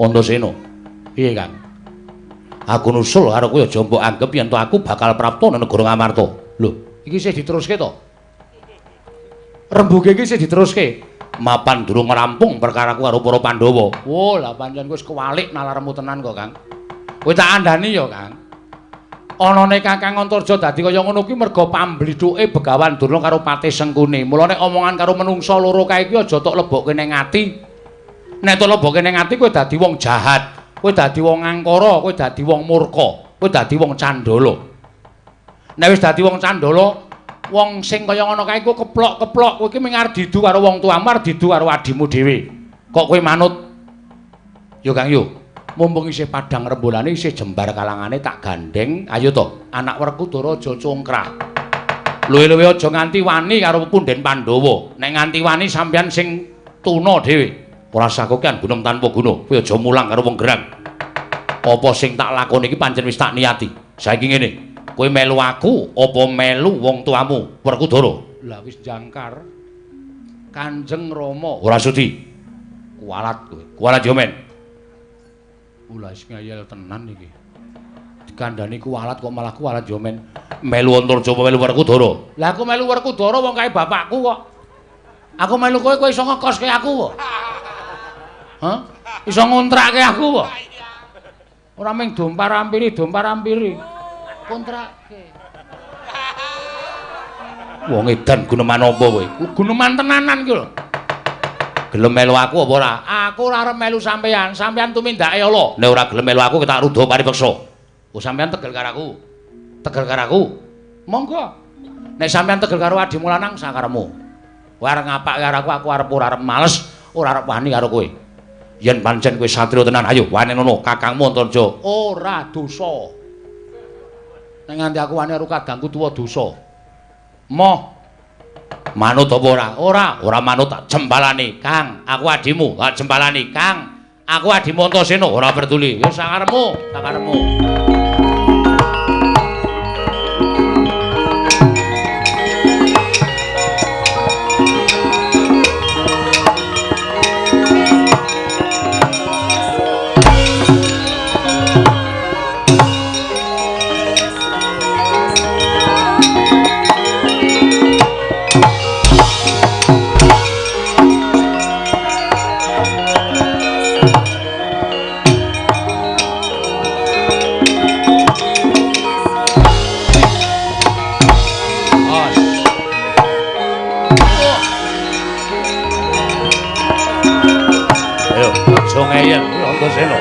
Antasena, piye Kang? Aku nusul karo kowe aja mbok anggep yen to aku bakal prapta nang negara Ngamarta. Lho, iki isih diteruske to? Rembuge iki isih diteruske. Mapan durung rampung perkaraku karo para Pandhawa. Wo, lah pancen wis kewalik nalarmu tenan kok, Kang. Kowe tak andani ya, Kang. Anane Kakang Antarja dadi kaya ngono kuwi merga pamblithuke Begawan Durna karo Patih Sengkuni. Mulane omongan karo menungsa loro kae iki aja tok lebokke ning ati. Nek tok lebokke ning ati kowe dadi wong jahat, kowe dadi wong angkara, kowe dadi wong murka, kowe dadi wong candala. Nek wis dadi wong candala, wong sing kaya ngono kae ku keplok-keplok, kowe iki mung arep didu karo wong tuamu, arep didu karo adimu dhewe. Kok kowe manut? Yo Kang yo. Mumpung isih padhang rembulane isih jembar kalangane tak gandeng. Ayo to, anak Werkudara aja congkrah. Luwe-luwe aja nganti wani karo punden Pandhawa. Nek nganti wani sampeyan sing tuna dhewe. Ora sakokean gunem tanpa guna. Kowe aja mulang karo wong gerang. Apa sing tak lakoni iki pancen wis tak niati. Saiki ngene. Kowe melu aku apa melu wong tuamu Werkudara? Lah wis jangkar. Kanjeng Rama ora sudi. Kualat kowe. Kualat yo men. Lah wis ngeyel tenan iki. Dikandani kualat kok malah kualat yo men. Melu Antarja apa melu Werkudara? Lah aku melu Werkudara wong kae bapakku kok. Aku melu kowe, kowe iso ngekoske aku kok. Hah? Iso ngontrakke aku kok. Ora mung dompar-ampiri, dompar-ampiri. Kontrake. Wong edan guneman apa kowe? Guneman tenanan iki lho. Gelem melu aku apa ora? Aku ora arep melu sampeyan, sampeyan tumindake ala. Nek ora gelem melu aku tak ruda paripeksa. Oh sampeyan tegel karo aku. Tegel karo aku. Monggo. Nek sampeyan tegel karo adimu lanang sakaremu. Kowe arep ngapake karo aku, aku arep ora arep males, ora arep wani karo kowe. Yen pancen kowe satriya tenan, ayo wani ngono kakangmu Antarja. Ora dosa. Nek nganti aku wani karo kadangku tuwa dosa. Moh. Manut apa ora? Ora, ora manut tak jempalani, Kang. Aku adimu, tak jempalani, Kang. Aku adimu Antasena, ora peduli. Ya sakaremu, sakaremu. Ngeyel Antasena.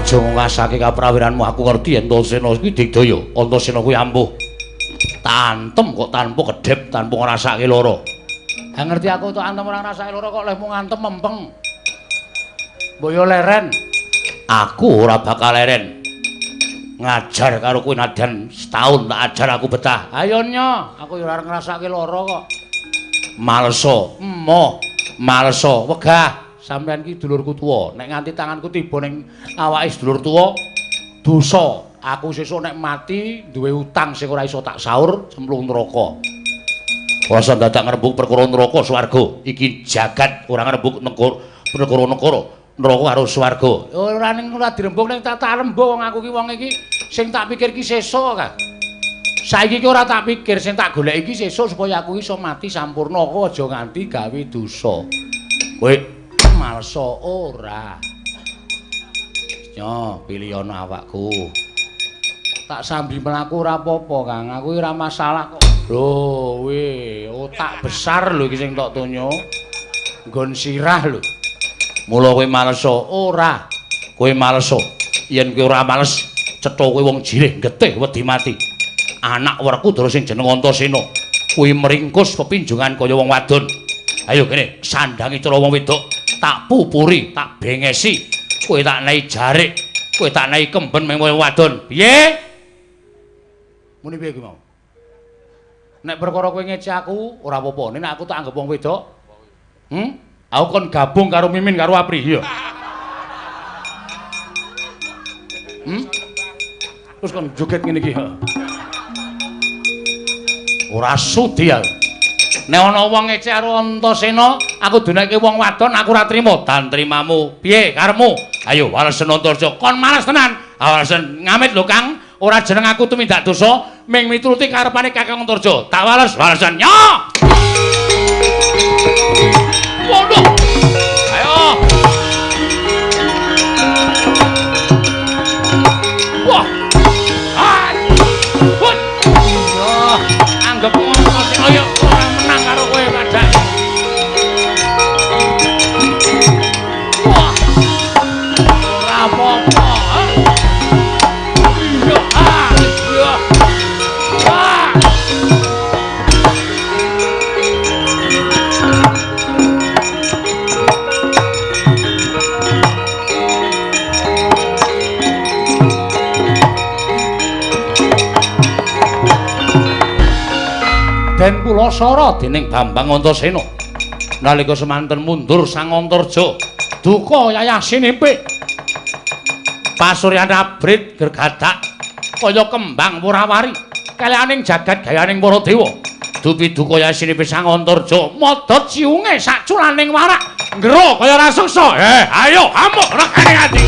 Aja ngasake kaprawiranmu, aku ngerti yen Antasena iki digdaya. Antasena kuwi ampuh. Tantem kok tanpa kedhep, tanpa ngrasake lara. Ha ngerti aku tok antem ora ngrasake lara kok lehmu ngantem mempeng. Mbok yo leren. Aku ora bakal leren. Ngajar karo kowe nadyan setahun tak ajar aku betah. Ayo nyo, aku yo ora ngrasake lara kok. Maleso, emoh, maleso, wegah. Sampeyan ki dulurku tuwa, nek nganti tanganku tiba ning awake sedulur tuwa, dosa. Aku sesuk nek mati duwe utang sing ora iso tak saur, cemplung neraka. Ora usah dadak ngrembug perkara neraka swarga. Iki jagat ora ngrembug perkara-perkara neraka karo swarga. Ora ning ora dirembug ning tak rembug wong aku ki wong iki sing tak pikir ki sesuk, Kang. Saiki ki ora tak pikir, sing tak golek iki sesuk supaya aku iso mati sampurna, kok aja nganti gawe dosa. Kowe maleso ora. Nyo, pilihono awakku. Tak sambi mlaku ora apa-apa, Kang. Aku ora masalah kok. Lho, we, otak besar lho iki sing tok tonyo. Nggon sirah lho. Mula kowe maleso ora. Kowe maleso. Yen kowe ora males, cetha kowe wong jirih getih wedi mati. Anak Werkudara sing jeneng Antasena kuwi meringkus pepinjongan kaya wong wadon. Ayo kene, sandangi cara wong wedok, tak pupuri, tak bengesi. Kowe tak nehi jarik, kowe tak nehi kemben meng wong wadon. Piye? Muni piye ki mau? Nek perkara kowe ngece aku ora apa-apa, nek aku tak anggap wong wedok. Aku kon gabung karo Mimin karo Apri, iya. Terus kon joget ngene iki. Ora sudi aku. Nek ana wong ngece karo Antasena, aku dunake wong wadon, aku ora trima. Dan trimamu. Piye karepmu? Ayo walesen Antasena. Kon males tenan. Walesen ngamit lho, Kang. Ora jeneng aku tumindak dosa, ming mituruti karepane Kakang Antarja. Tak wales, walesen. Nyo. Waduh. Ayo. Wah. Ah. Hut. Yo, anggap Antasena yo ora menang karo kowe padha. Wah. Ora apa-apa. Yo, ah, yo. Ah. Den pulasara dening Bambang Antasena. Nalika semanten mundur Sang Antarja, duka yayah sinipik. Pasuryan abrit gergadak kaya kembang wurawari kalianing jagat gayaning para dewa. Dupi duka yayah sinipik Sang Antarja, modhot siunge saculaning warak, nggero kaya raseksa. Ayo amuk regane ati.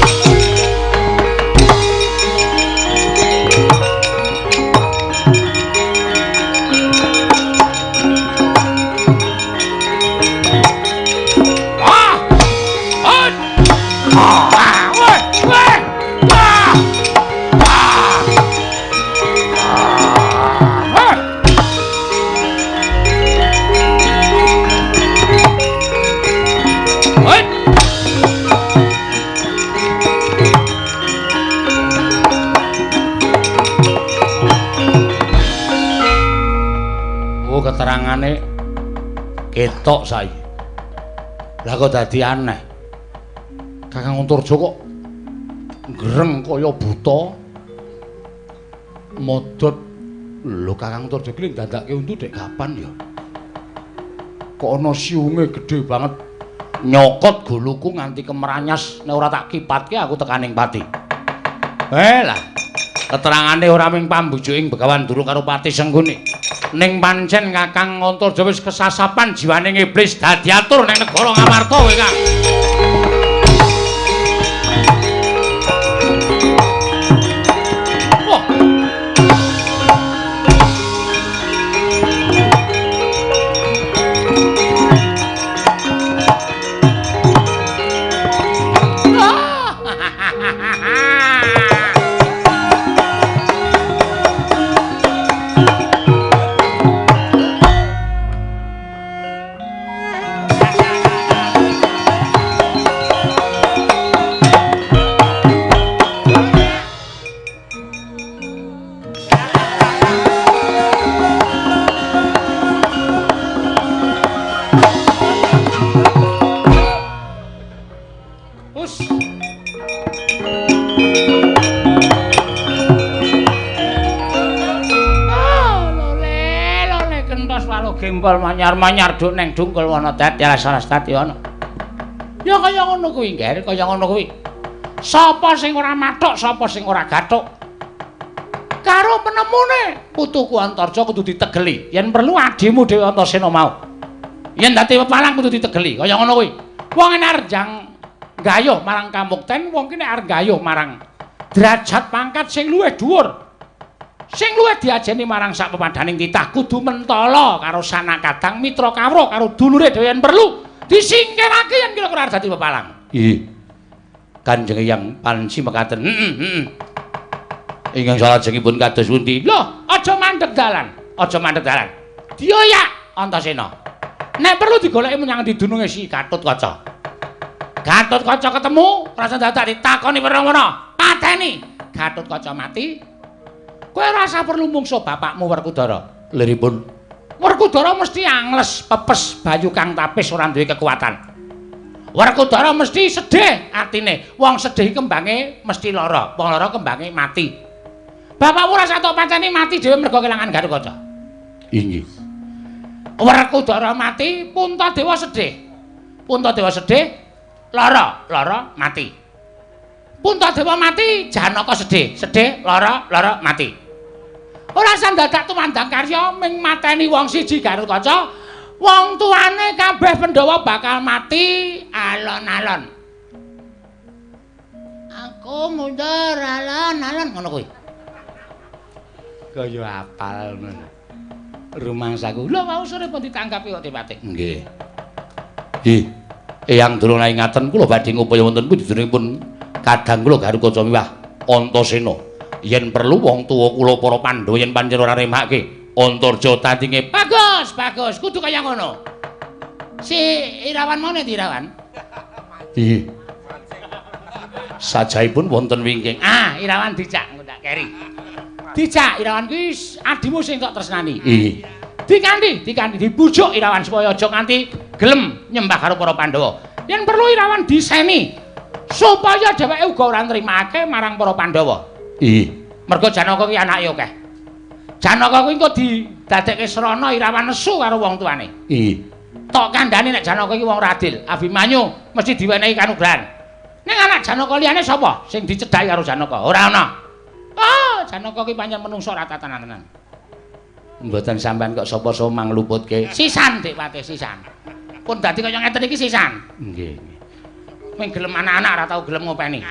Keterangane ketok saiki. Lah kok dadi aneh. Kakang Antarja kok ngreng kaya buta. Modhot. Lho Kakang Antarja ki ndandake untu dek kapan ya? Kok ana siunge gedhe banget. Nyokot guluku nganti kemeranyas, nek ora tak kipatke aku tekaning pati. Lah, keterangane ora mung pambujuking Begawan Durung karo Patih Sengguni. Ning pancen Kakang Antarja wis kesasapan jiwane iblis dadi atur ning negara Ngamarta kowe, Kang. Wah. Kimpal manyar-manyar duk neng dungkul wana dadi alas dadi ana. Ya kaya ngono kuwi, Ngger, kaya ngono kuwi. Sapa sing ora mathuk, sapa sing ora gathuk. Karo penemune putuku Antarja kudu ditegeli. Yen perlu adimu dhewe Antasena mau. Yen dadi pepalang kudu ditegeli, kaya ngono kuwi. Wong nek arep gayuh marang kamukten, wong ki nek arep gayuh marang derajat pangkat sing luwih dhuwur. Sing luwih diajeni marang sak pepadaning titah kudu mentala karo sanak kadang mitra kawruh karo dulure dhewe yen perlu disingkirake yen kira-kira arep dadi pepalang. Nggih. Kanjeng Hyang panci mekaten. Heeh, heeh. Ingkang salajengipun kados pundi? Lho, aja mandeg dalan, aja mandeg dalan. Dioyak Antasena. Nek perlu digoleki menyang didununge si Gatotkaca. Gatotkaca ketemu, rasa dadak ditakoni werna-werna. Pateni. Gatotkaca mati. Kowe ora usah perlu mungsuh bapakmu Werkudara. Liripun Werkudara mesti angles, pepes, bayu kang tapis ora duwe kekuatan. Werkudara mesti sedih atine. Wong sedih kembange mesti lara, wong lara kembange mati. Bapakmu ora usah tok pateni mati dhewe mergo kelangan Gatotkaca. Inggih. Werkudara mati, Puntadewa sedih. Puntadewa sedih, lara, lara mati. Puntadewa mati, Janaka sedih, sedih, lara, lara mati. Ora usah dadak tumandang karya ming mateni wong siji Gatotkaca, wong tuane kabeh Pandhawa bakal mati alon-alon. Aku mundur alon-alon ngono kuwi. Kaya apal ngono. Rumangsaku. Lho wau sore pun ditanggapi kok Dipati. Nggih. Nggih. Eyang Durna ingaten kula badhe ngupaya wonten pundi dunungipun kadang kula Gatotkaca miwah Antasena. Yen perlu wong tuwa kula para Pandhawa yen pancen ora remake Antarja tandinge. Bagus, bagus, kudu kaya ngono. Si Irawan mau nek Irawan? Nggih. Sajaipun wonten wingking. Ah, Irawan dijak engko tak keri. Dijak Irawan kuwi adimu sing tok tresnani. Nggih. Dikandhi, dikandhi dibujuk Irawan supaya aja nganti gelem nyembah karo para Pandhawa. Yen perlu Irawan diseni supaya dheweke uga ora nrimake marang para Pandhawa. Nggih. Mergo Janaka kuwi anake akeh. Janaka kuwi engko didadekke srana Irawan nesu karo wong tuane. Nggih. Tok kandhane nek Janaka iki wong ora adil, Abimanyu mesti diwenehi kanugrahan. Ning anak Janaka liyane sapa sing dicedhaki karo Janaka? Ora ana. Oh, Janaka ki pancen menungso ora tatanan-tenan. Mboten sampean kok sapa-sapa mangluputke. Sisan Dipati, sisan. Pun dadi kaya ngeten iki sisan. Nggih. Ming gelem anak-anak ora tau gelem ngopeni.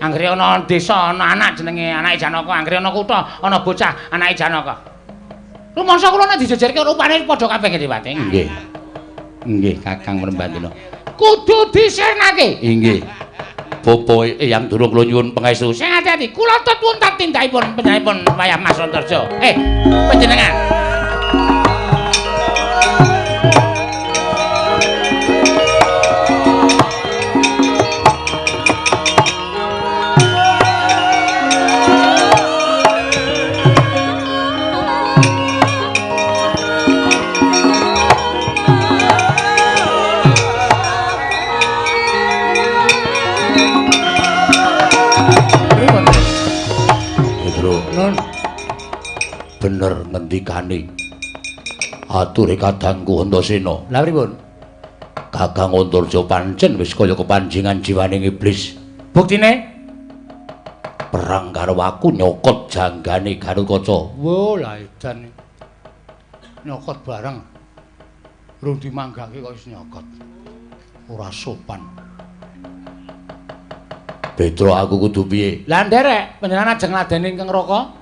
Anggere ana desa ana anak jenenge anake Janaka, anggere ana kutha ana bocah anake Janaka. Rumangsa kula nek dijejerke rupane padha kabeh nggih Dipati. Nggih. Nggih, Kakang Mrembandana. Kudu disenake. Inggih. Bapa Eyang Durna kula nyuwun pangestu. Sing ati-ati, kula tut wonten tindakipun panjenenganipun wayah Mas Antarja. Panjenengan. Bener ngendikane ature kadangku Antasena. Lha pripun? Kakang Antarja pancen wis kaya kepanjingan jiwaning iblis. Buktine perang karo aku nyokot janggane Gatotkaca. Wo lah edan. Nyokot bareng. Rung dimanggake kok wis nyokot. Ora sopan. Petro aku kudu piye? Lah nderek panjenengan ajeng ngladeni ingkang neraka.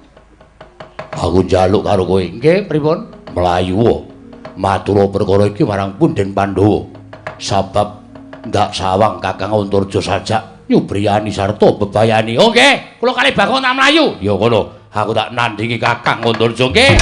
Aku njaluk karo kowe. Nggih, pripun? Mlayu matur perkara iki marang punden Pandhawa. Sabab ndak sawang Kakang Antarja sajak nyubriyani sarta bebayani. Oh nggih, kula kalih Bagong tak mlayu. Ya ngono, aku tak nandingi Kakang Antarja nggih.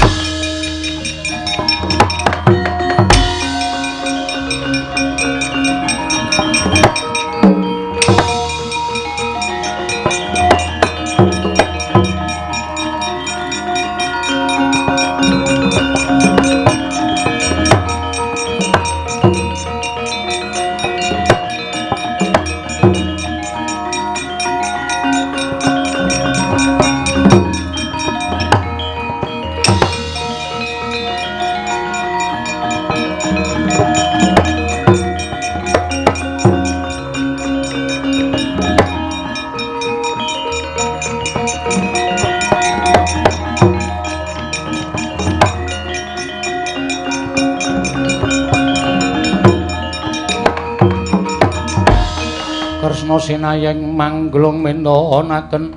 Antasena yen mangglung mintonaken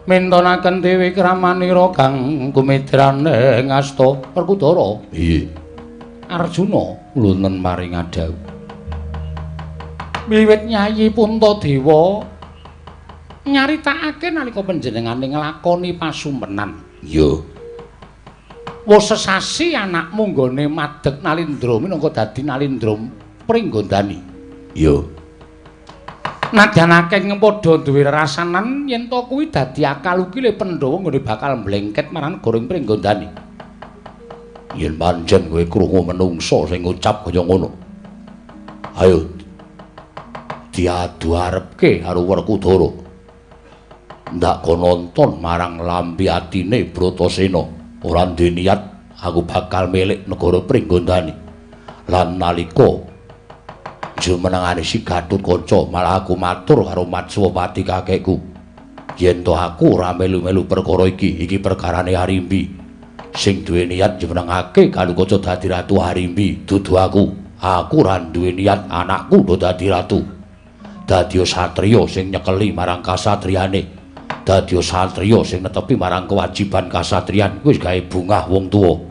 mintonaken Dewi Kramanira kang gumidrane ngasta Werkudara. Iya. Arjuna lunen maring adhawuh. Wiwit Nyayi Puntadewa nyaritakake nalika panjenengane nglakoni pasumpenan. Iya. Wis sesasi anakmu nggone madeg Nalindra minangka dadi Nalindra Pringgondani. Iya. Nadyan akeh padha duwe rasanan yen to kuwi dadi akal ukile Pandhawa nggone bakal mlengket marang negara Pringgondani. Yen pancen kowe krungu menungsa sing ngucap kaya ngono. Ayo diadu arepke karo Werkudara. Ndak kono nonton marang lambi atine Bratasena. Ora duwe niat aku bakal milik negara Pringgondani. Lan nalika jumenengane si Gatotkaca malah aku matur karo Matswapati kakekku. Yen to aku ora melu-melu perkara iki, iki perkarane Harimbi. Sing duwe niat jumenengake Gatotkaca dadi ratu Harimbi, dudu aku. Aku ora duwe niat anakku dadi ratu. Dadi satriya sing nyekeli marang kasatriyane. Dadi satriya sing netepi marang kewajiban kasatriyan kuwi gawe bungah wong tuwa.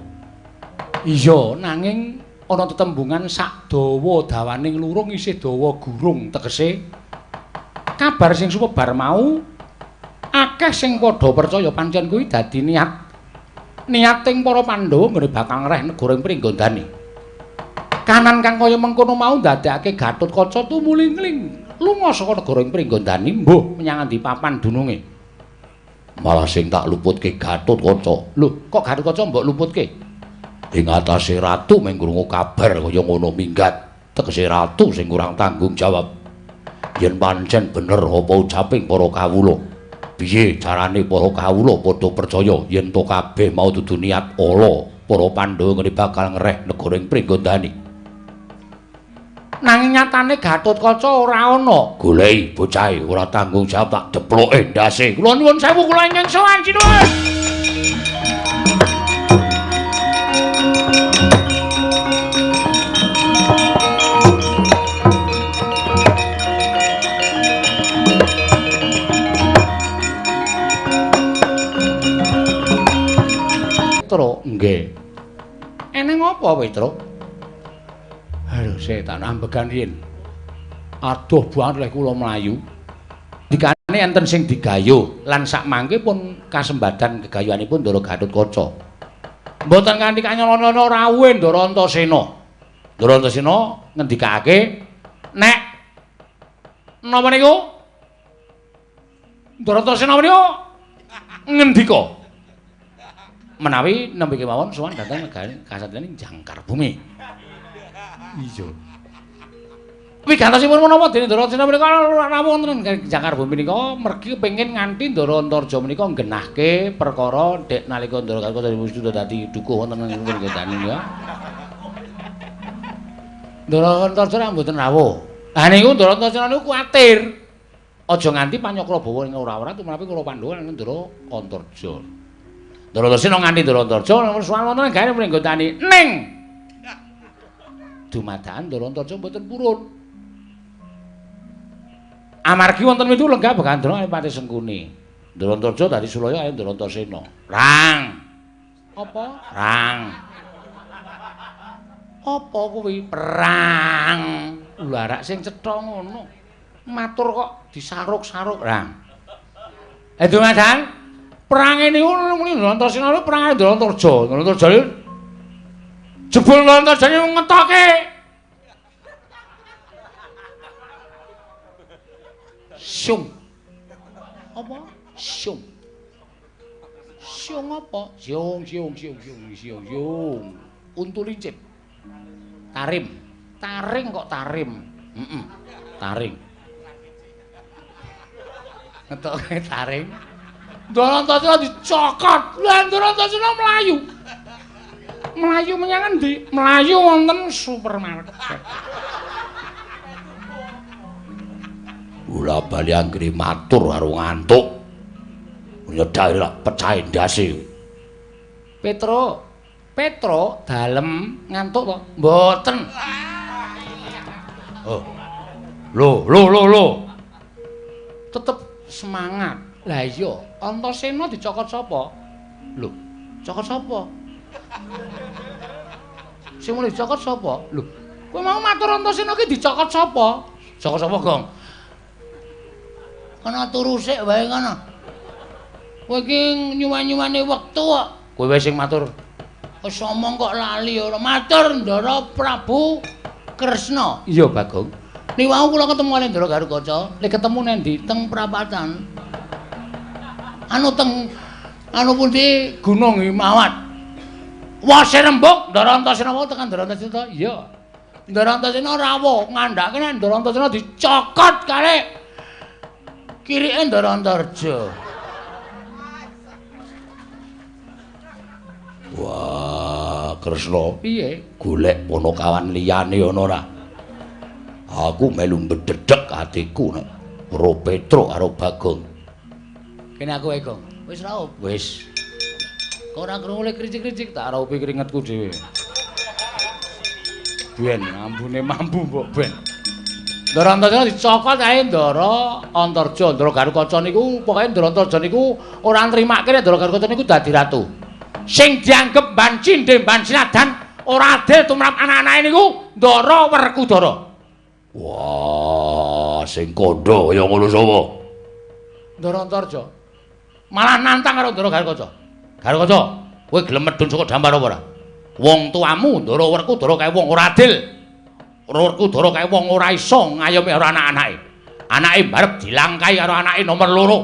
Iya, nanging ana tetembungan sak dawa dawaning lurung isih dawa gurung, tegese kabar sing sumebar mau akeh sing padha percaya pancen kuwi dadi niat niating para Pandhawa nggone bakal ngreh negara ing Pringgondani. Kanan kang kaya mengkono mau ndadekake Gatotkaca tumulingling lunga saka negara ing Pringgondani mbuh menyang endi papan dununge. Malah sing tak luputke Gatotkaca. Lho, kok Gatotkaca mbok luputke? Ing atase ratu mung krungu kabar kaya ngono minggat. Tegese ratu sing kurang tanggung jawab. Yen pancen bener apa ucaping para kawula. Piye carane para kawula padha percaya yen to kabeh mau dudu niat ala para Pandhawa ngene bakal ngreh negara ing Pringgondani. Nanging nyatane Gatotkaca ora ana. Goleki bocahe ora tanggung jawab tak deploke ndase. Kula nyuwun sewu kula ingkang sowan sinuwun. Petro, nggih. Eneng apa, Petro? Aduh, setan ambegan yen. Aduh banget leh kula mlayu. Dikane enten sing digayuh lan sak mangke pun kasembadan gegayuhanipun Ndara Gatotkaca. Mboten kanthi kanyana-nyana rawuhe Ndara Antasena. Ndara Antasena ngendikake nek napa niku? Ndara Antasena menika ngendika menawi nembe kemawon sowan dhateng negari kasatriyan Jangkar Bumi. Iya. Wigantosipun menapa dene Ndara Antasena menika rawuh wonten Jangkar Bumi menika mergi kepengin nganti Ndara Antarja menika nggenahke perkara dek nalika Ndara Gatotkaca wis dadi dukuh wonten ing Pringgondani ya. Ndara Antarja ra mboten rawuh. Lah niku Ndara Antasena niku kuwatir. Aja nganti panyakrabawa ing ora-ora tumrapi Kura Pandhawa lan Ndara Antarja. Ndara Antasena nganti Ndara Antarja sowan wonten gawe Pringgondani. Ning dumadakan Ndara Antarja mboten purun. Amargi wonten witu lenggah Begandra Adipati Sengkuni. Ndara Antarja dadi sulaya kaya Ndara Antasena. Rang. Apa? Rang. Apa kuwi? Perang. Lha arak sing cetha ngono. Matur kok disaruk-saruk rang. Eh dumadakan perange niku muni Ndara Antasena niku perange Ndara Antarja. Ndara Antarja niku jebul Ndara Antarja niku ngetoke. Siung. Apa? Siung. Siung apa? Siung siung siung siung siung siung. Untu lincip. Tarim. Taring kok tarim. Heeh. Taring. Ngetoke taring. Ndara Antasena dicokot. Lah Ndara Antasena mlayu. Mlayu menyang endi? Mlayu wonten supermarket. Ula bali anggere matur karo ngantuk. Nyedak lak pecahe ndase. Petro, Petro dalem ngantuk to? Mboten. Oh. Lho, lho, lho, lho. Tetep semangat. Lah iya, Antasena dicokot sapa? Lho, cokot sapa? Sing mulih dicokot sapa? Lho, kowe mau matur Antasena ki dicokot sapa? Cokot sapa, Gong? Kana turu sik wae kono. Kowe iki nyuwan-nyuwane wektu kok. Kowe wae sing matur. Wis omong kok lali ora. Matur Ndara Prabu Kresna. Iya, Bagong. Niku wau kula ketemu kali Ndara Garukaca. Lek ketemu nendi? Teng prapatan. Anu teng anu pundi Gunung Himawat. Wase rembug Ndara Antasena wau tekan Ndara Antasena. Iya. Ndara Antasena rawuh ngandhake nek Ndara Antasena dicokot kalih kirike Ndara Antarja. Wah, Kresna. Piye? Golek ponokawan liyane ana ora? Aku melu mbedhedhek atiku nek karo Petruk karo Bagong. Kene aku wae, Gong. Wis raup? Wis. Kok ora krungu le kricik-kricik tak raupi keringetku dhewe. Ben ambune mambu mbok ben. Ndara Antasena dicokot ae Ndara Antarja. Ndara Garukaca niku pokoke Ndara Antarja niku ora nrimake nek Ndara Garukaca niku dadi ratu. Sing dianggep mban cindhe mban sinadan ora adil tumrap anak-anake niku Ndara Werkudara. Wah, sing kandha kaya ngono sapa? Ndara Antarja. Malah nantang karo Ndara Garukaca. Garukaca, kowe gelem medhun saka dampar apa ora? Wong tuamu Ndara Werkudara kae wong ora adil. Werkudara kae wong ora iso ngayomi karo anak-anake. Anake barep dilangkai karo anake nomor loro.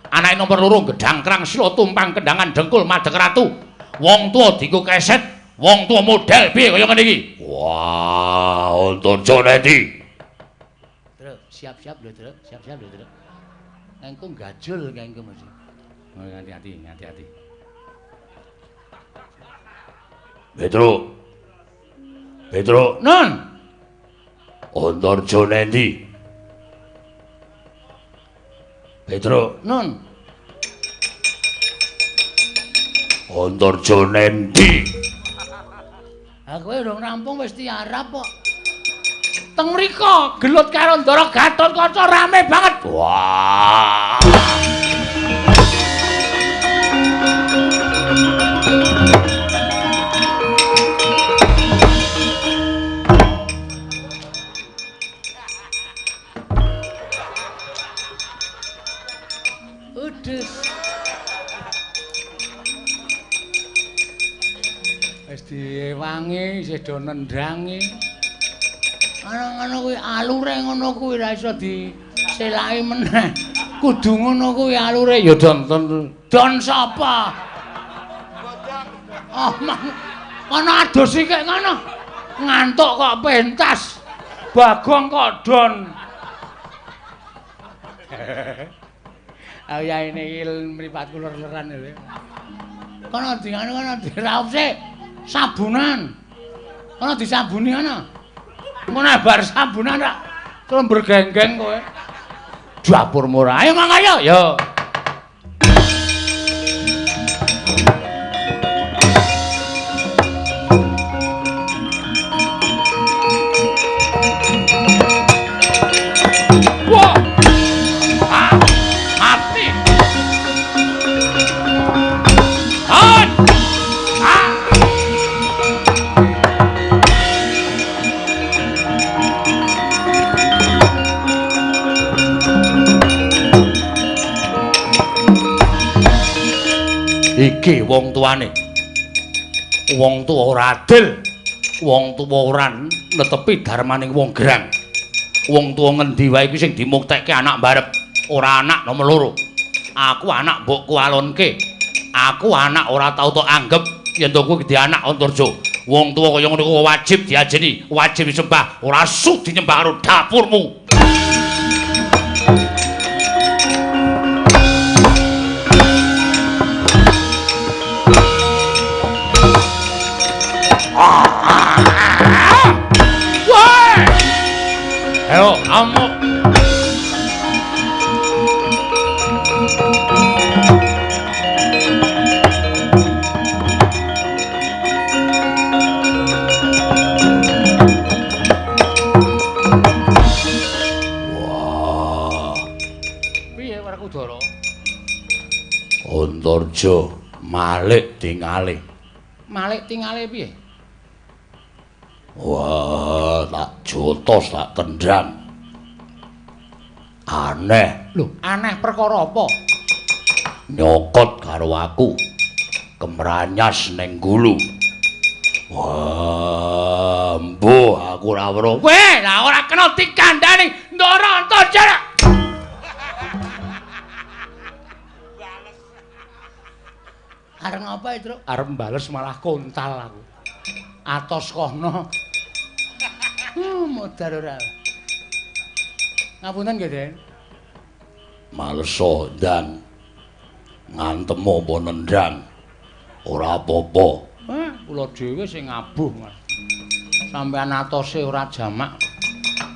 Anake nomor loro gedhangkrang sila tumpang kendangan dengkul madhek ratu. Wong tuwa dienggo keset, wong tuwa model piye kaya ngene iki? Wah, Antarja nendi? Truk, siap-siap lho, Truk. Siap-siap lho, Truk. Engko gajul kae engko mesti. Oh, hati-hati, hati-hati. Petruk. Petruk, Nun. Antarja nendi? Petruk, Nun. Antarja nendi? Ha kowe urung rampung wis tiarap kok. Teng mriko gelut karo Ndara Gatotkaca rame banget. Wah. Udes. Wis diewangi, isih do nendangi. Ana ngono kuwi alure ngono kuwi ora iso diselaki meneh. Kudu ngono kuwi alure ya don don sapa? Oh, ana adus iki ngono. Ngantuk kok pentas. Bagong kok don. Ah ya ini iki mripatku ler-leran lho. Kono di ngono kono diraup sik. Sabunan. Kono disabuni ana. Ngono bar sabunan rak terus bergenggeng kowe. Dapur murah. Ayo mangga yo. Wah. Ah, mati. Han. Ah. Iki wong tuane. Wong tuwa ora adil. Wong tuwa ora netepi darmaning wong gerang. Wong tuwa ngendi wae iki sing dimuktekke anak mbarep, ora anak nomor loro. Aku anak mbokku alonke. Aku anak ora tau tok anggep yen to kuwi dadi anak Antarja. Wong tuwa kaya ngono kuwi wajib diajeni, wajib disembah, ora sudi nyembah karo dapurmu. Ayo, amuk. Antarja malik tingale. Malik tingale piye? Wah, tak jotos tak tendang. Aneh. Lho, aneh perkara apa? Nyokot karo aku. Kemranyas ning gulu. Wah, mbuh aku ora weruh. Weh, lah ora kena dikandhani Ndara Antarja. Arep ngapa, Truk? Arep bales malah kontal aku. Atos kono. Modar ora. Ngapunten nggih, Den. Maleso ndang. Ngantem apa nendang? Ora apa-apa. Kula dhewe sing ngabuh, Mas. Sampeyan atose ora jamak.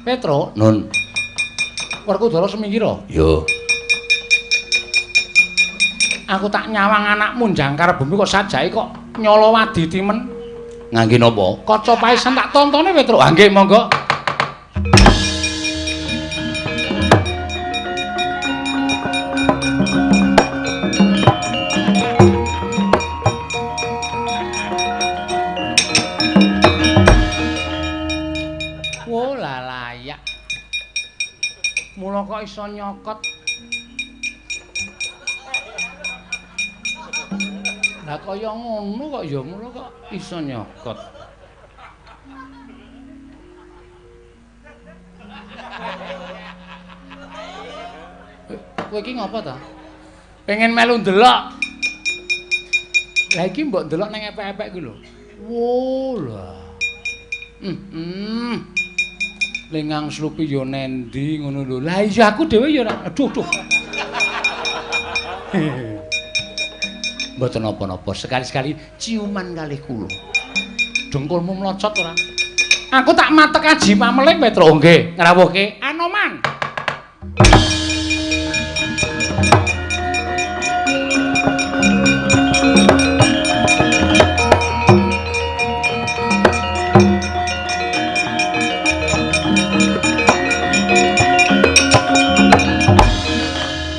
Petro, Nun. Werkudara semingkira. Yo. Aku tak nyawang anakmu jangkar bumi kok sajake kok nyala wadi timen. Ngangge napa? Kaca paisan tak tontone Petro. Ah nggih, monggo. Wo lah layak. Mula kok iso nyokot. Lah kaya ngono kok ya mula kok iso nyokot. Kowe iki ngopo ta? Pengen melu ndelok. Lah iki mbok ndelok ning epek-epek ku lho. Wo lah. Lengang slupi yo nendi ngono lho. Lah iya aku dhewe ya ora. Aduh aduh. Mboten napa-napa, sekali-sekali ciuman kalih kula. Dengkulmu mlocot ora? Aku tak matek aji pameling Petro. Nggih, ngrawuhke Anoman.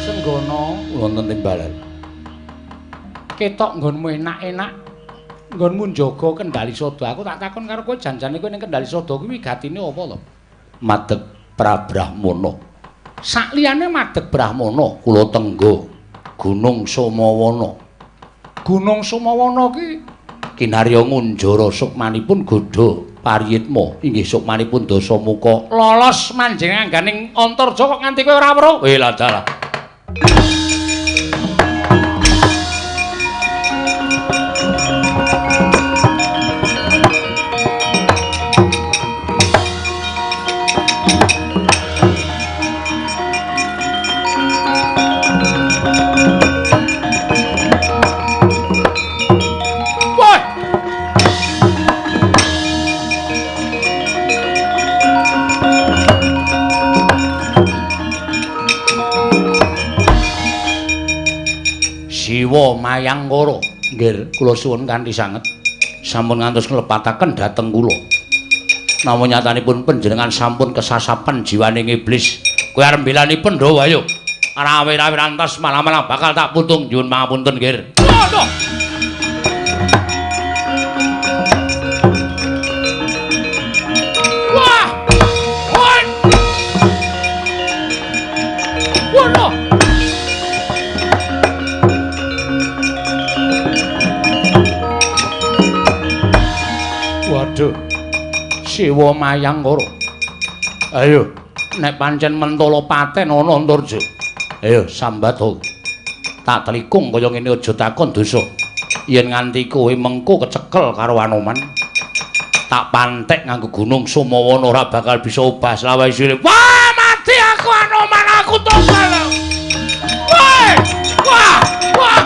Senggono wonten timbalan. Ketok nggonmu enak-enak, nggonmu njaga Kendali Sada. Aku tak takon karo kowe janjane kowe ning Kendali Sada kuwi wigatine apa to? Madeg Prabrahmana. Sakliyane madeg Brahmana kula tenggo Gunung Sumawana. Gunung Sumawana ki kinarya ngunjara sukmanipun Godha Pariyitma, inggih sukmanipun Dasamuka. Lolos manjing angganing Antarja kok nganti kowe ora weruh. Weh lah dalah. Siwa Mayangkara. Nggih, kula suwun kanthi sanget. Sampun ngantos nglepataken dhateng kula. Namung nyatanipun panjenengan sampun kesasapan jiwaning iblis. Kowe arep mbelani Pandhawa ayo. Rawe-rawe rantas malah-malah bakal tak putung. Nyuwun pangapunten, nggih. Waduh. Wah! Wah! Waduh! Waduh. Siwa Mayangkara. Ayo, nek pancen mentala paten ana Antarja. Ayo sambat ho. Tak telikung kaya ngene aja takon dosa. Yen nganti kowe mengko kecekel karo Anoman, tak pantek nganggo Gunung Sumawana ora bakal bisa obah selawase sire. Wah, mati aku Anoman, aku tombal. Woi! Wah! Wah!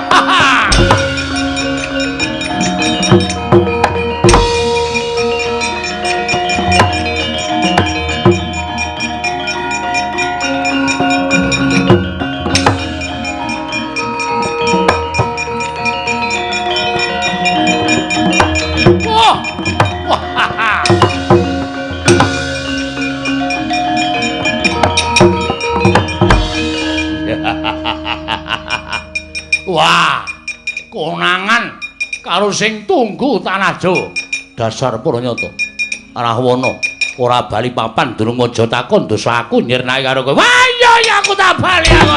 Wah, konangan karo sing tunggu tanah Jawa. Dasar Puranyata. Rahwana ora bali papan durung aja takon dosa aku nyirnake karo kowe. Wah iya iya aku tak bali aku.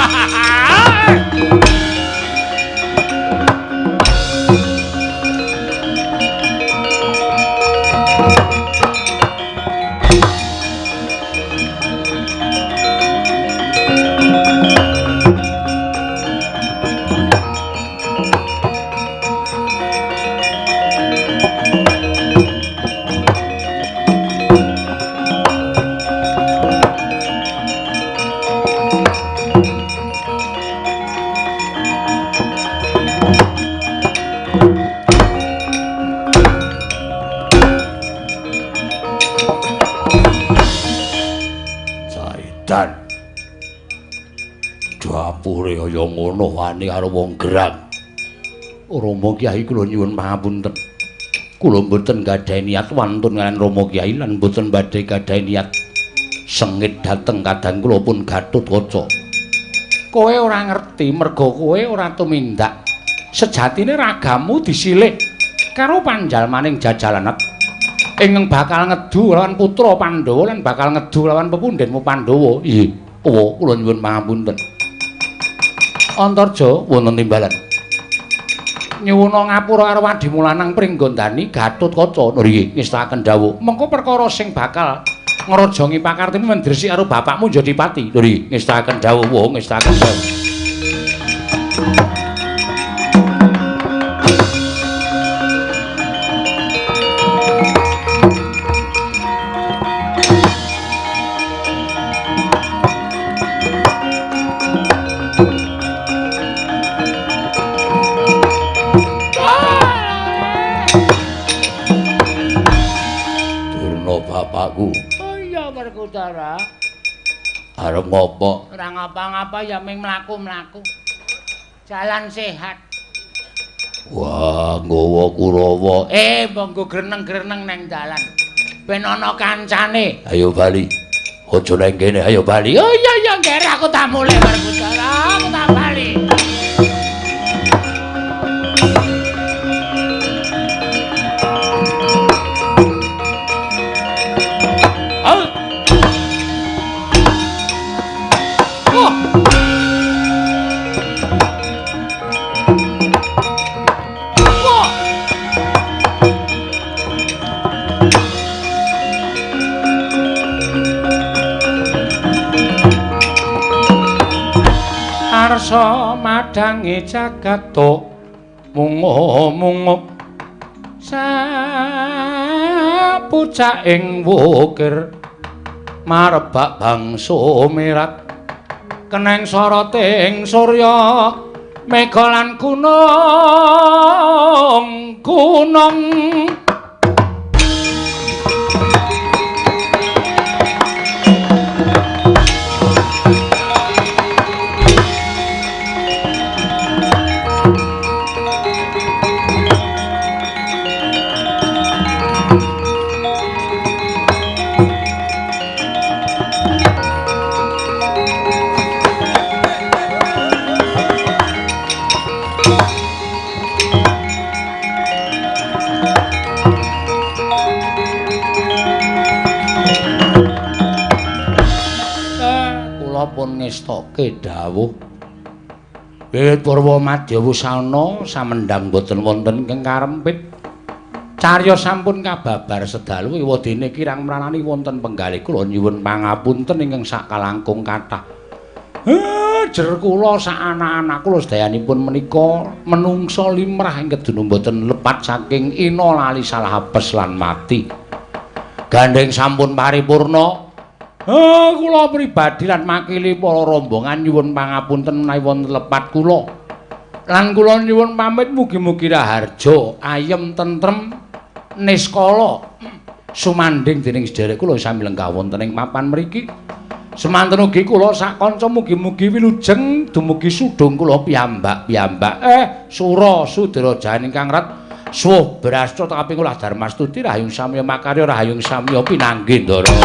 Dapure kaya ngono wani karo wong gerang. Rama Kyai kula nyuwun pangapunten. Kula mboten gadhahi niat wantun kaliyan Rama Kyai lan mboten badhe gadhahi niat sengit dhateng kadang kula pun Gatotkaca. Kowe ora ngerti merga kowe ora tumindak. Sejatine ragamu disilih karo panjalmaning jajalanet ingkang bakal ngedu lawan putra Pandhawa lan bakal ngedu lawan pepundhenmu Pandhawa. Nggih, kula nyuwun pangapunten. Antarja wonten timbalan. Nyuwuna ngapura karo adimu lanang Pringgondani Gatotkaca. Nggih, ngestakaken dawuh. Mengko perkara sing bakal ngrajangi pakartimu mendresik karo bapakmu Jodipati. Nggih, ngestakaken dawuh, ngestakaken dawuh. Bapakku. Oh iya Werkudara. Arep ngopo? Ora ngapa-ngapa ya ming mlaku-mlaku. Jalan sehat. Wah, nggawa Kurawa. Monggo greneng-greneng neng dalan. Ben ana kancane. Ayo bali. Aja nang kene, ayo bali. Oh iya iya, nggere aku tak mulih Werkudara, aku tak bali. Arsa madangi jagat mungup-mungup sapucaking wukir marebak bangsa mirat keneng soroting surya mega lan gunung gunung. Pun ngestoke dawuh wiwit purwa madya wusana samendhang boten wonten ingkang karempit carya sampun kababar sedalu ewadene kirang mranani wonten penggalih kula nyuwun pangapunten ingkang sakalangkung kathah. Jer kula sak anak-anak kula sedayanipun menika menungsa limrah ing keduna boten lepat saking ina lali salah apes lan mati. Gandheng sampun paripurna. Kula pribadi lan makili para rombongan nyuwun pangapunten menawi wonten lepat kula. Lan kula nyuwun pamit mugi-mugi raharja ayem tentrem niskala sumandhing dening sedherek kula sami lenggah wonten ing papan mriki. Semanten ugi kula sak kanca mugi-mugi wilujeng dumugi sudung kula piyambak-piyambak. Sura sudra jahan ingkang ret suwuh brasta kaping ulah darmastuti rahayung samya makarya rahayung samya pinanggih ndara.